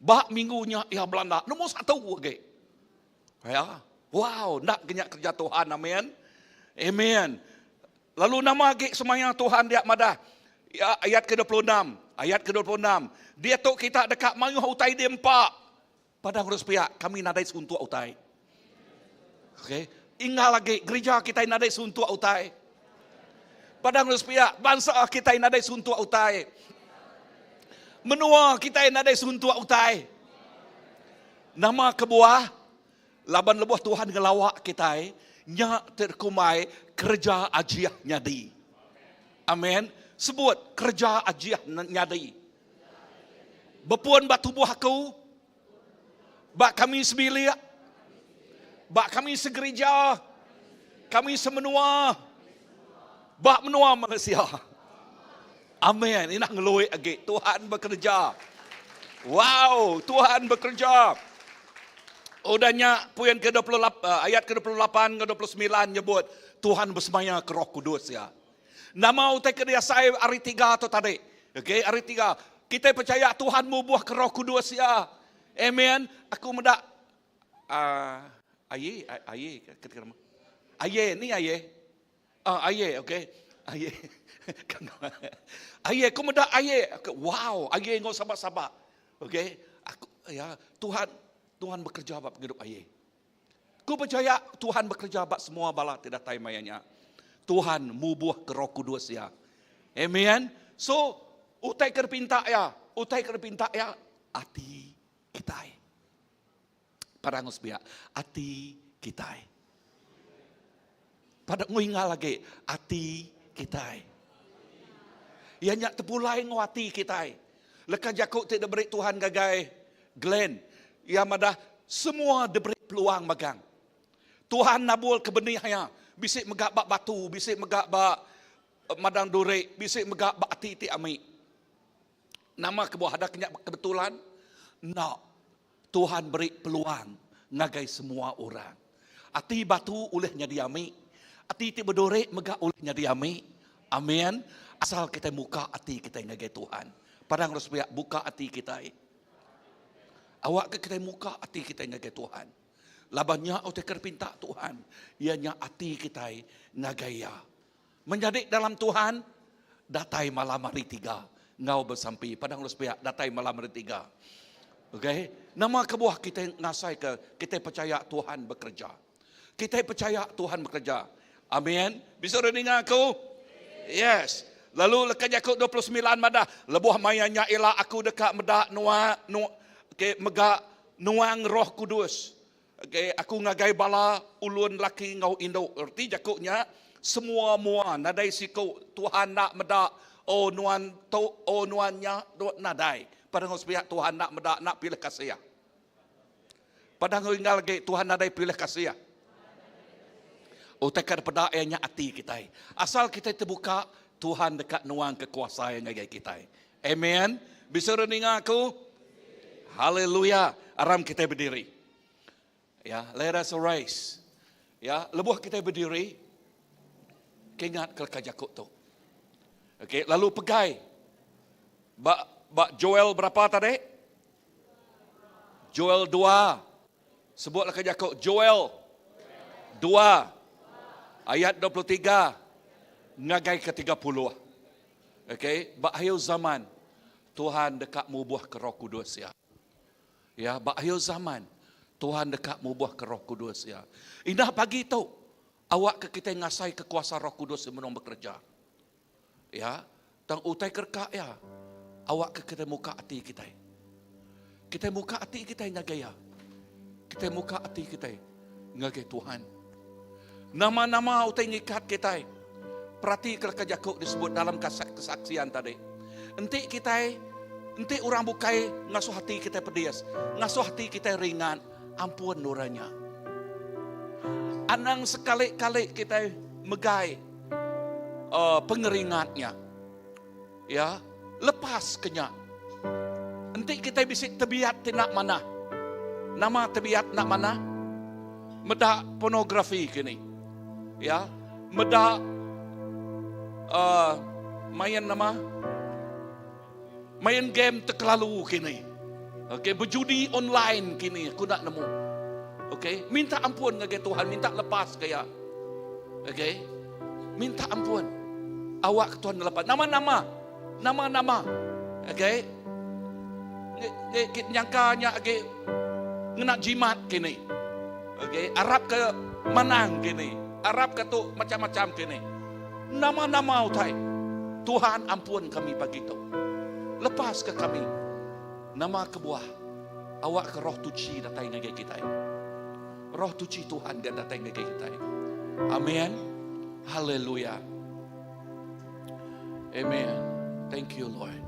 ba minggu nya iya belanda nombor satu agi ya wow enda ke nya kerja Tuhan amen amen Lalu nama agi semaya Tuhan dia madah? Ya, ayat ke-26. Ayat ke-26. Diatu kita deka mayuh utai diempa. Pada urus piak, kami nadai suntuk utai. Okey. Ingal agi, gereja kita nadai suntuk utai. Pada urus piak, bangsa kita nadai suntuk utai. Menua kita nadai suntuk utai. Nama kebuah? Laban lebuh Tuhan ngelawa kitai, nya ti dikumbai kereja ajih nyadi. Amen. Sebut, kereja ajih nyadi. Bepun ba tubuh aku, ba kami sebilik, ba kami segerija, kami semenua, ba menua Malaysia. Amen. Inah ngelui agi. Tuhan bekerja. Wow, Tuhan bekerja. Udah nya poin ke-28 eh, ayat ke-28 ke 29 nyebut Tuhan bersemaya ke Roh Kudus ya. Nama utai ke diasai hari tiga tu tadi. Okey, hari tiga. Kita percaya Tuhan mubuh ke Roh Kudus ya. Amen. Aku meda uh, aye aye ketika nama. Aye ni aye. Ah, aye, okey. Aye. Aye, aku meda aye. Wow, aye ngau sabak-sabak. Okey. Aku ya, Tuhan Tuhan bekerja ba penghidup aye. Ku pechaya Tuhan bekereja ba semua bala ti datai maya nya. Tuhan mubuh ke Roh Kudus iya. Amen. So, utai ke dipinta iya, utai ke dipinta iya ati kitai. Padang sepiak, ati kitai. Pada nguingal lagi, ati kitai. Iya nya tepulai enggau ati kitai. Leka jaku ti diberi Tuhan ngagai Glenn, iya madah semua diberi peluang magang. Tuhan nabul ke benih iya, bisi mega ba batu, bisi mega ba madang duri, bisi mega ba ati ti ami. Nama kebuah ada ke nya kebetulan? Enda. Tuhan beri peluang ngagai semua orang. Ati batu ulih nyadi ami. Ati ti beduri mega ulih nyadi ami. Amin. Asal kitai muka ati kitai ngagai Tuhan. Padang terus pia buka ati kitai. Awakka kitai muka ati kitai ngagai Tuhan. Laban nya utai ke dipinta Tuhan, iya nya ati kitai ngagai Iya. Menyadi dalam Tuhan, datai malam hari tiga enggau besampi. Padang terus pia datai malam hari tiga. Okay? Nama kebuah kitai ngasaika kitai pechaya Tuhan bekereja? Kitai pechaya Tuhan bekereja. Amin. Bisa orang ninga aku? Yes. Lalu leka jaku 29 madah, lebuh maya nya ila aku deka meda nua, nu, okay, mega nuang Roh Kudus. Okay, aku ngagai bala ulun laki enggau indu. Reti jaku nya, semua mua nadai siku Tuhan enda meda, oh nuan tu, oh nuan nya, nadai. Pada enggau sepiak Tuhan enda meda, enda pilih kasih. Pada enggau inggal agi Tuhan nadai pilih kasih. Utai ke dipeda iya nya ati kitai. Asal kitai tebuka, Tuhan deka nuang ke kuasa iya ngagai kitai. Amen. Bisa orang ninga aku? Haleluya. Aram kitai berdiri. Ya, let us arise. Ya, lebuh kitai berdiri, kingat ke leka jaku tu. Okey, lalu pegai. Ba ba Joel berapa tadi? Joel 2. Sebut leka jaku Joel 2 ayat 23 ngagai ke 30. Okey, ba akhir zaman Tuhan deka mubuh ke Roh Kudus ya. Ya, ba akhir zaman Tuhan deka mubuh ke Roh Kudus ya. Indah pagi tu awak ke kita ngasai ke kuasa Roh Kudus yang menung bekerja. Ya, tang utai kerka ya. Awak ke kita muka ati kita. Kita muka ati kita ngagai ya. Kita muka ati kita ngagai Tuhan. Nama-nama utai ngikat kita. Perati ke leka jaku disebut dalam kesaksian tadi. Enti kita, enti orang bukai ngasuh hati kita pedis, ngasuh hati kita ringat, ampun orangnya. Anang sekali-kali kita megai uh, pengeringatnya. Ya, lepas ke nya. Enti kitai bisi tebiat ti enda manah. Nama tebiat enda manah? Meda pornografi kini. Ya, meda uh, main nama? Main game terkelalu kini. Okey, berjudi online kini aku nak nemu. Okey, minta ampun ngagai Tuhan, minta lepas ke ya. Okey. Minta ampun. Awak ke Tuhan lepas. Nama-nama. Nama-nama. Okey. Nyangka nya agi ngena jimat kini. Okey, arap ke manang kini. Arap ke tu macam-macam kini. Nama-nama utai. Tuhan ampun kami pagi tu. Lepas ke kami. Nama kebuah. Awak ke roh tuci datai ngagai kita. Roh tuci Tuhan dia datai ngagai kita. Amin. Haleluya. Amen. Thank you Lord.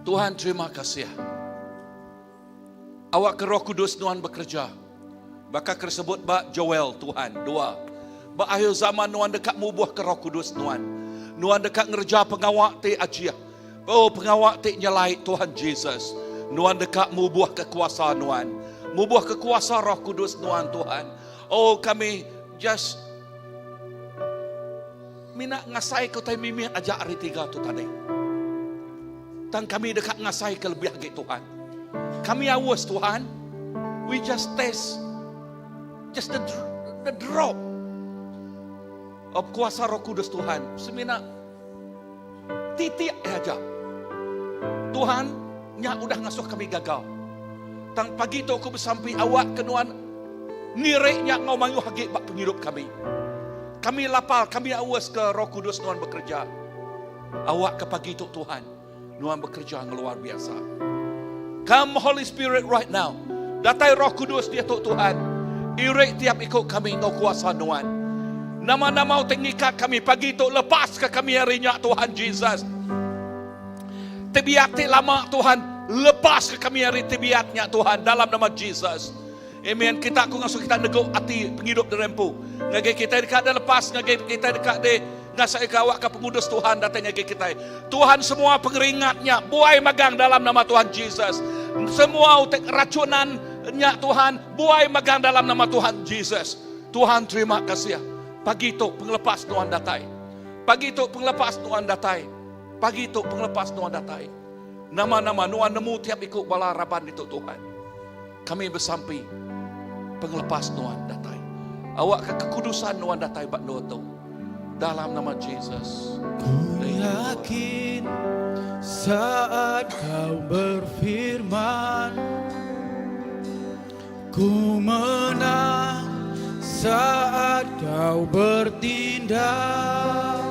Tuhan terima kasih. Awak ke Roh Kudus Nuan bekerja. Baka ke sebut ba Joel Tuhan. Dua. Ba akhir zaman Nuan deka mubuh ke Roh Kudus Nuan. Nuan deka ngereja pengawa ti ajih. Oh pengawa ti nyelai Tuhan Jesus. Nuan deka mubuh ke kuasa Nuan. Mubuh ke kuasa Roh Kudus Nuan Tuhan. Oh kami just mina ngasai ke utai mimit aja hari tiga tu tadi. Tang kami deka ngasai ke lebih agi Tuhan. Kami aus Tuhan. We just taste just the the drop of kuasa Roh Kudus Tuhan. Semina titik aja. Tuhan nya udah ngasuh kami gagal. Tang pagi tu aku besampi awak ke nuan. Ngirik nya enggau mayuh agi ba pengidup kami. Kami lapar, kami aus ke Roh Kudus Nuan bekereja. Awakka pagi tu Tuhan, Nuan bekereja enggau luar biasa. Come Holy Spirit right now. Datai Roh Kudus diatu Tuhan. Irik tiap iku kami enggau kuasa Nuan. Nama-nama utai ngikat kami pagi tu lepaska kami ari nya Tuhan Jesus. Tebiat ti lama Tuhan, lepaska kami ari tebiat nya Tuhan dalam nama Jesus. Amen. Kita aku ngasuh kita negu ati pengidup diri empu. Ngagai kita deka ada lepas, ngagai kita deka di ngasai ke awak ke pengudus Tuhan datai ngagai kita. Tuhan semua pengeringatnya buai magang dalam nama Tuhan Jesus. Semua utek racunan nya Tuhan buai magang dalam nama Tuhan Jesus. Tuhan terima kasih. Pagi tu pengelepas Tuhan datai. Pagi tu pengelepas Tuhan datai. Pagi tu pengelepas Tuhan datai. Nama-nama nuan nemu tiap iku bala raban ditu Tuhan. Kami besampi pengelepas Nuan datai. Awakka kekudusan Nuan datai ba endur tu. Dalam nama Jesus. Ku yakin saat kau berfirman Ku menang saat kau bertindak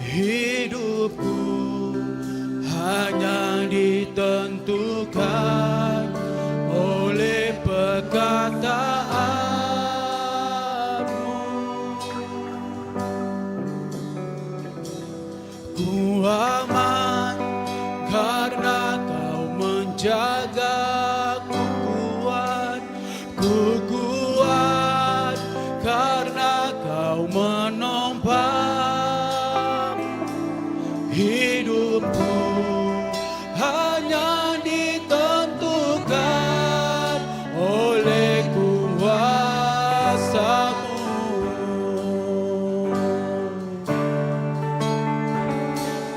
Hidupku hanya ditentukan oleh perkataanmu. Ku aman karena kau menjaga ku kuat, ku kuat karena kau menompang hidupku hanya ditentukan oleh kuasamu.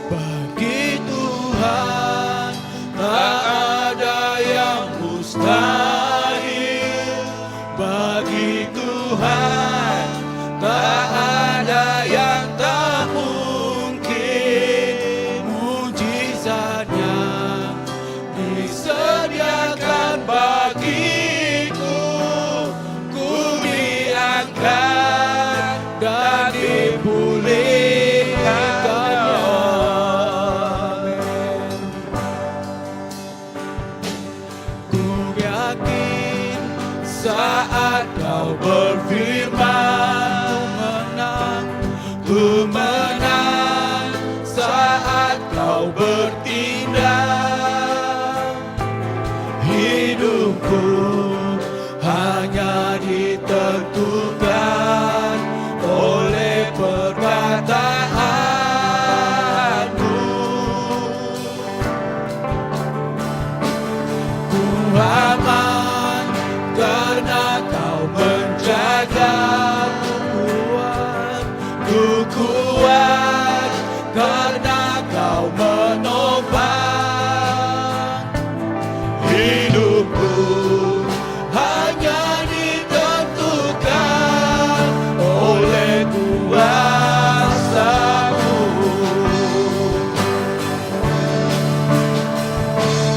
Bagi Tuhan tak ada yang mustahil. Bagi Tuhan tak ada yang tak mungkin. Mujizatnya disediakan bagiku. Ku diangkat dan dipulihkannya. Ku yakin saat kau berfirman ku menang, ku menang saat kau bertindak. Hidupku hanya ditentukan oleh perkataanmu. Ku aman karena kau menjaga ku kuat, ku kuat karena kau menopang hidupku hanya ditentukan oleh kuasamu.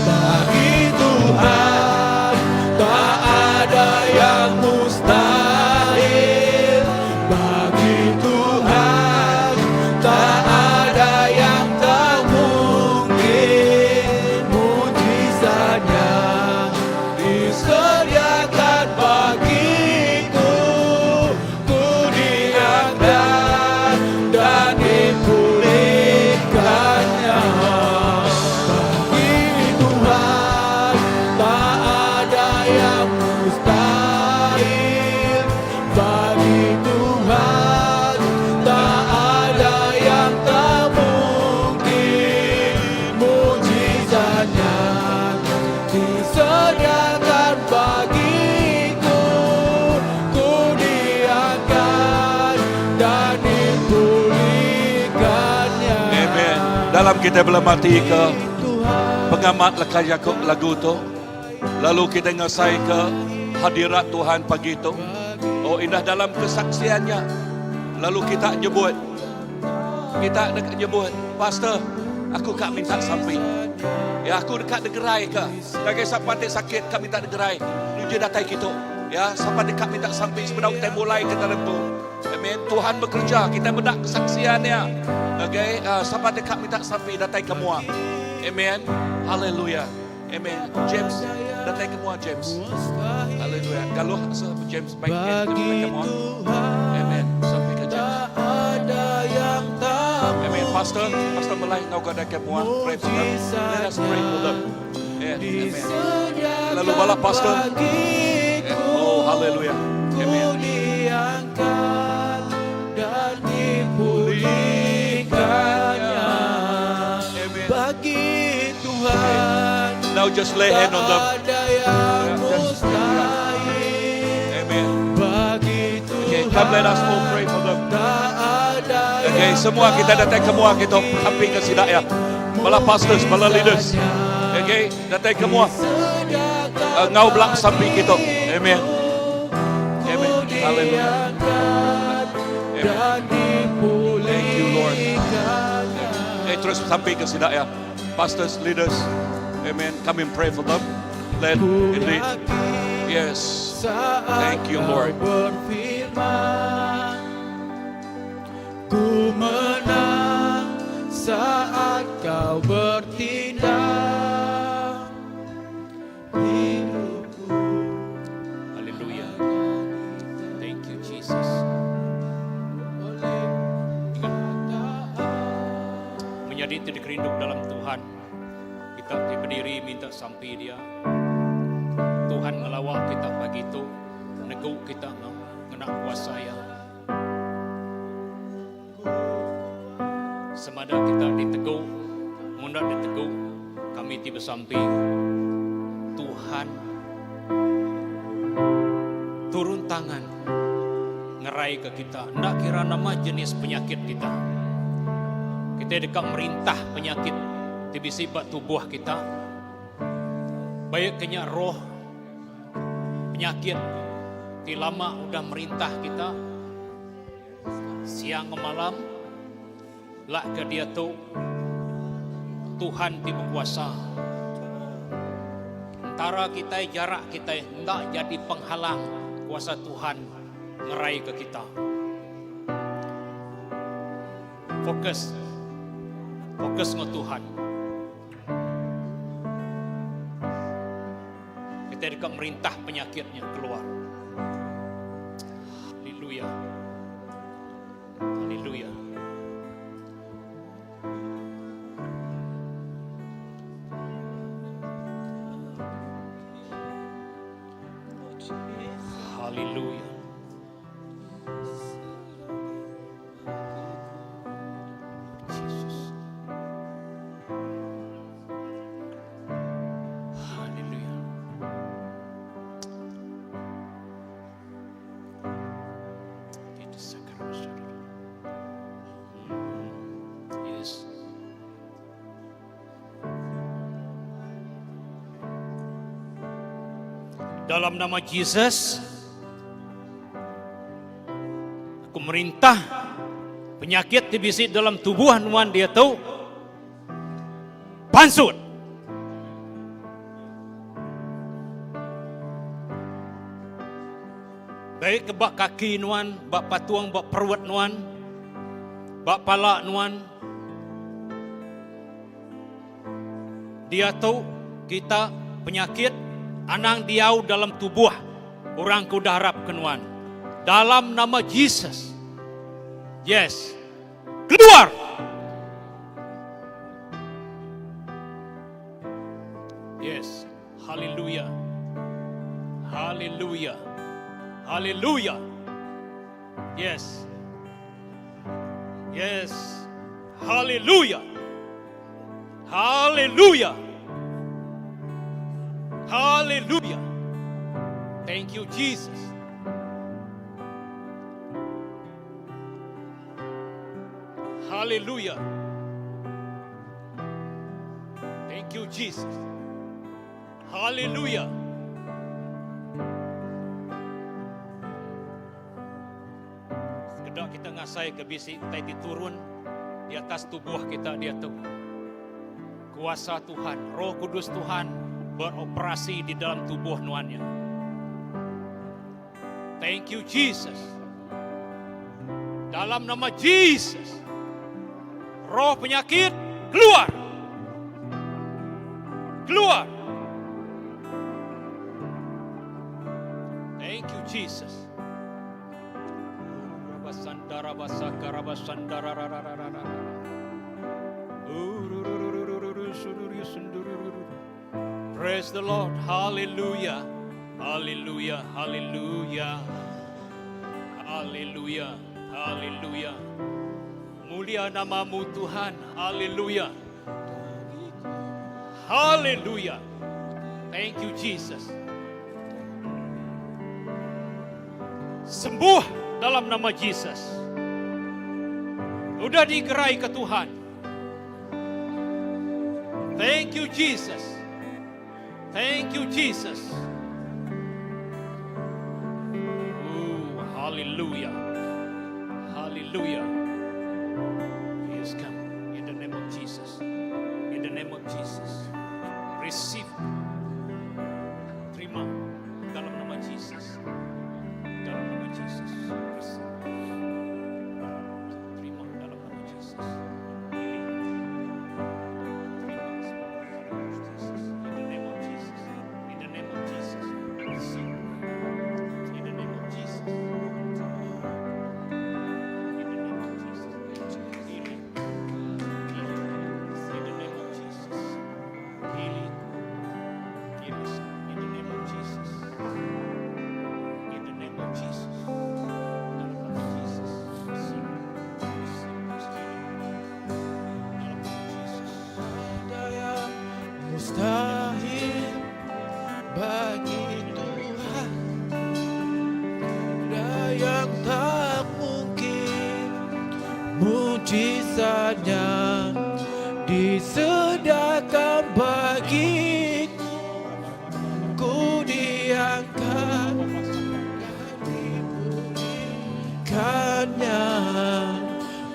Bagi Tuhan tak ada yang mustahil. Bagi Tuhan tak ada yang tak mungkin. Mujizatnya disediakan bagiku. Ku diangkat dan dipulihkannya. Bagi Tuhan tak ada yang mustahil. Bagi Tuhan tak ada yang tak mungkin. Mujizatnya disediakan bagiku. Ku diangkat dan dipulihkannya. Amen. Dalam kita belum mati ke pengamat leka Yakub lagu tu. Lalu kita ngasai ke hadirat Tuhan pagi tu. Oh indah dalam kesaksiannya. Lalu kita nyebut. Kita nak nyebut, Pastor, aku kak minta sampai. Ya aku dekat degerai ke. Ngagai siapa ti sakit kak minta degerai. Nuju datai kitu. Ya, sapa deka minta sampi sebedau kitai mulai ke dalam tu. Amen. Tuhan bekerja, kitai meda kesaksian iya. Okay, uh, sapa deka minta sampi datai ke mua. Amen. Hallelujah. Amen. James, datai ke mua James. Hallelujah. Galuh asuh James baik datai ke mua. Amen. Sampi ke James. Amen. Pastor, Pastor Melai ngau gada ke mua. Pray for them. Let us pray for them. Yeah. Amen. Lalu bala pastor. Yeah. Oh, hallelujah. Amen. Dan dipulihkannya bagi Tuhan. Now just lay hand on them. Ada yang mustahil Amen. bagi Tuhan. Okay, come let us all pray for them. Tak ada Okay, semua kita datang ke mua kita sampai ke sidak ya. Bala pastors, bala leaders. Okay, datang ke mua. Uh, ngau belak sampai kita. Amen. Amen. Hallelujah. Amen. Thank you, Lord. Okay, terus sampai ke sidak ya. Pastors, leaders. Amen. Come and pray for them. Let and lead. Yes. Thank you, Lord. Berfirman, ku menang saat kau bertindak. Hidupku Hallelujah. Thank you, Jesus. Ingat, menyadi ti dikerindu dalam Tuhan. Kita ti berdiri minta sampi dia. Tuhan ngelawa kita pagi tu, negu kita ngena kuasa ya. Semada kita ditegu, munda ditegu, kami ti besampi. Tuhan turun tangan ngerai ke kita. Enda kira nama jenis penyakit kita. Kita deka merintah penyakit ti bisi ba tubuh kita. Baik ke nya roh penyakit ti lama udah merintah kita siang enggau malam lak ke diatu Tuhan ti bekuasa entara kitai jarak kitai enda jadi penghalang kuasa Tuhan ngerai ke kita. Fokus. Fokus enggau Tuhan. Kita deka merintah penyakitnya keluar. Haleluya. Haleluya. Haleluya. Jesus. Haleluya. Yes. Dalam nama Jesus, aku merintah penyakit ti bisi dalam tubuh nuan diatu pansut. Baik ke ba kaki nuan, ba patung, ba perut nuan, ba pala nuan. Diatu kita penyakit anang diau dalam tubuh orang ke udah arap ke nuan. Dalam nama Jesus. Yes. Keluar! Yes. Hallelujah. Hallelujah. Hallelujah. Yes. Yes. Hallelujah. Hallelujah. Hallelujah. Thank you, Jesus. Hallelujah. Thank you, Jesus. Hallelujah. Sekeda kita ngasai ke bisi utai ti turun di atas tubuh kita diatu. Kuasa Tuhan, Roh Kudus Tuhan beroperasi di dalam tubuh nuan nya. Thank you Jesus. Dalam nama Jesus. Roh penyakit keluar. Keluar. Thank you Jesus. Praise the Lord. Hallelujah. Hallelujah. Hallelujah. Hallelujah. Hallelujah. Mulia namamu Tuhan. Hallelujah. Hallelujah. Thank you Jesus. Sembuh dalam nama Jesus. Udah digerai ke Tuhan. Thank you Jesus. Thank you Jesus. Ooh, hallelujah. Hallelujah. Yes, come in the name of Jesus. In the name of Jesus. Receive. Terima dalam nama Jesus. Dalam nama Jesus. Receive. Terima dalam nama Jesus. Healing. Terima dalam nama Jesus. In the name of Jesus. In the name of Jesus. Receive. In the name of Jesus. In the name of Jesus. Healing. Healing. In the name of Jesus. Healing. Healing. In the name of Jesus. In the name of Jesus. Dalam nama Jesus. Receive. Receive this healing. Dalam nama Jesus. Ada yang mustahil bagi Tuhan, ada yang tak mungkin, mujizatnya disediakan bagiku, ku diangkat dan dipulihkannya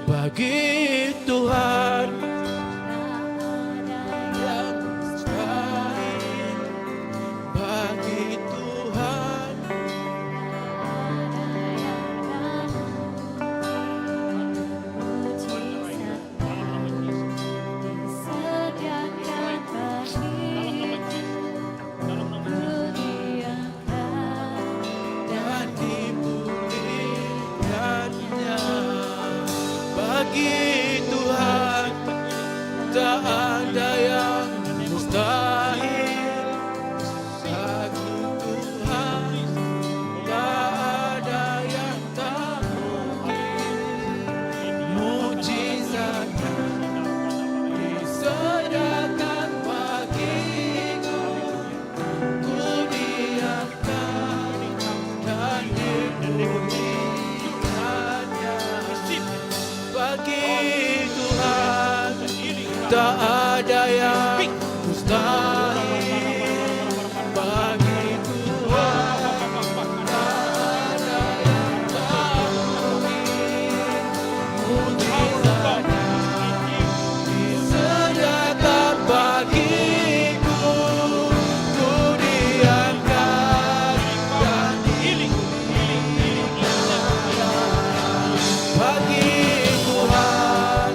bagi Tuhan yang mustahil bagi Tuhan. Dan dipulihkannya bagi Tuhan tak ada yang mustahil bagi Tuhan tak ada yang tak mungkin mujizatnya disediakan bagiku ku diangkat dan dipulihkannya bagi Tuhan tak ada yang mustahil bagi Tuhan tak ada yang tak mungkin mujizatnya disediakan bagiku ku diangkat dan bagi Tuhan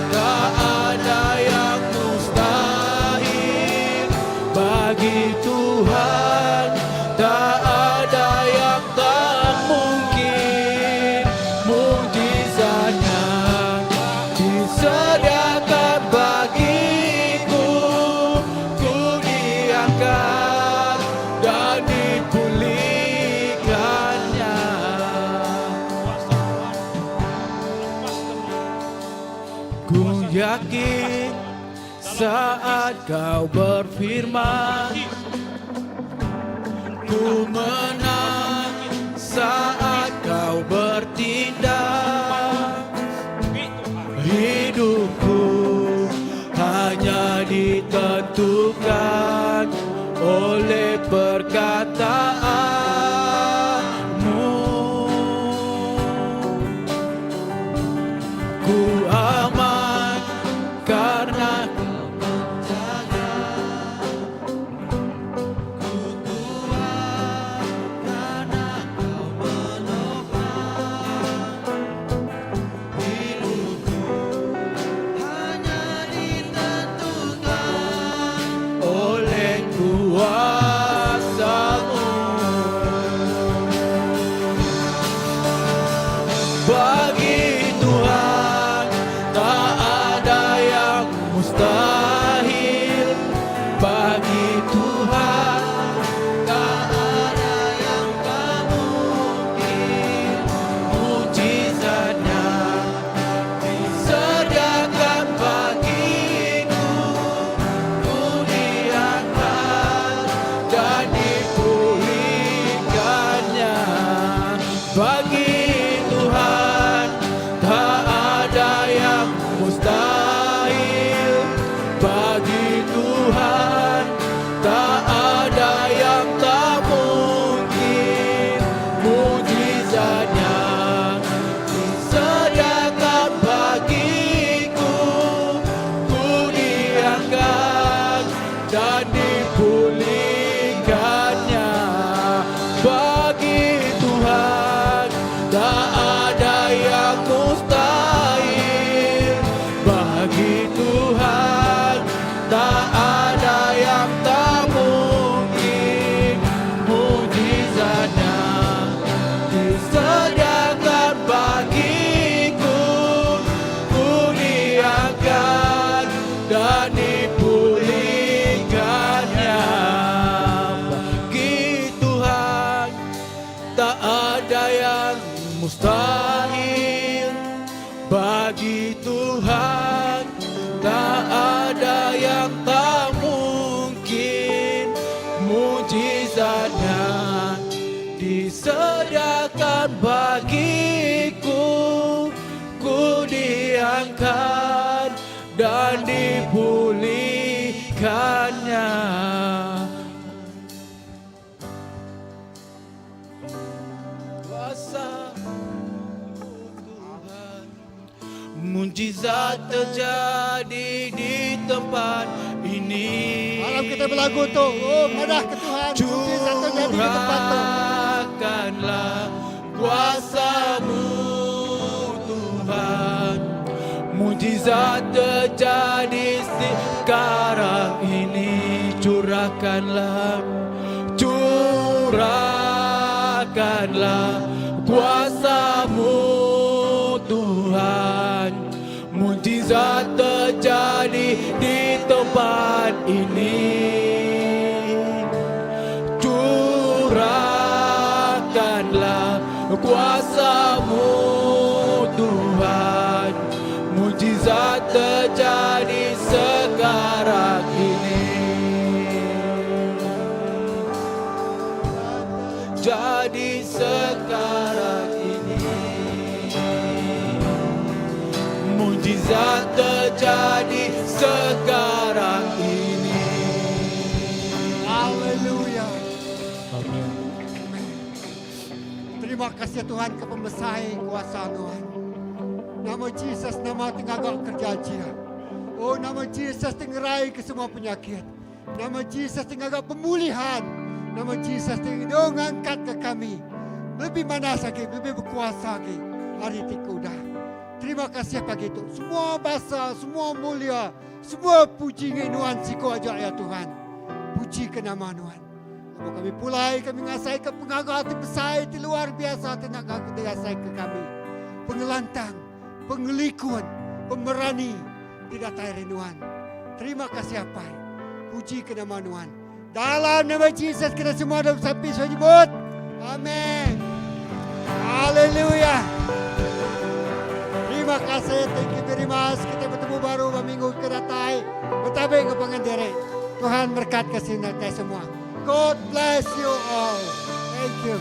tak ada yang mustahil bagi Tuhan tak ada yang tak mungkin mujizatnya disediakan bagiku ku diangkat dan dipulihkannya. Ku yakin saat kau berfirman, ku menang saat kau bertindak. Hidupku hanya ditentukan oleh perkataanmu. Ku aman karena kau menjaga. Ku kuat karena kau dan dipulihkannya. Bagi Tuhan tak ada yang mustahil. Bagi Tuhan tak ada yang tak mungkin. Mujizatnya disediakan bagiku. Ku diangkat dan dipulihkannya. Bagi Tuhan tak ada yang mustahil. Bagi Tuhan tak ada yang tak mungkin. Mujizatnya disediakan bagiku. Ku diangkat dan dipulihkannya. Kuasa Tuhan, mujizat terjadi di tempat ini. Malam kita berlagu tu. Oh, madah ke Tuhan. Mujizat terjadi di tempat tu. Curahkanlah kuasamu Tuhan. Mujizat terjadi sekarang ini. Curahkanlah, curahkanlah kuasamu Tuhan. Mujizat terjadi di tempat ini. Curahkanlah kuasamu Tuhan. Mujizat terjadi sekarang ini. Jadi sekarang ini. Mujizat terjadi sekarang ini. Haleluya. Amin. Terima kasih Tuhan ke pembesar kuasa Tuhan. Nama Jesus nama tengagak kerja dia. Oh nama Jesus tengerai ke semua penyakit. Nama Jesus tengagak pemulihan. Nama Jesus tengah ngangkat ke kami. Lebih mana lagi, lebih berkuasa lagi. Hari tiku dah. Terima kasih pagi itu. Semua bahasa, semua mulia, semua puji ngai Nuan siko aja ya Tuhan. Puji ke nama Nuan. Lalu kami pulai, kami ngasai ke pengaga hati besar, ti luar biasa, ti nak ngasai ke kami. Pengelantang, pengelikun, pemerani, tidak tahu Nuan. Terima kasih apa? Puji ke nama Nuan. Dalam nama Jesus kita semua dalam sapi sebut. Amin. Haleluya. Terima kasih, thank you very much. Kita bertemu baru minggu ke datai. Bertabik ke pangan diri. Tuhan berkat kasih kita semua. God bless you all. Thank you.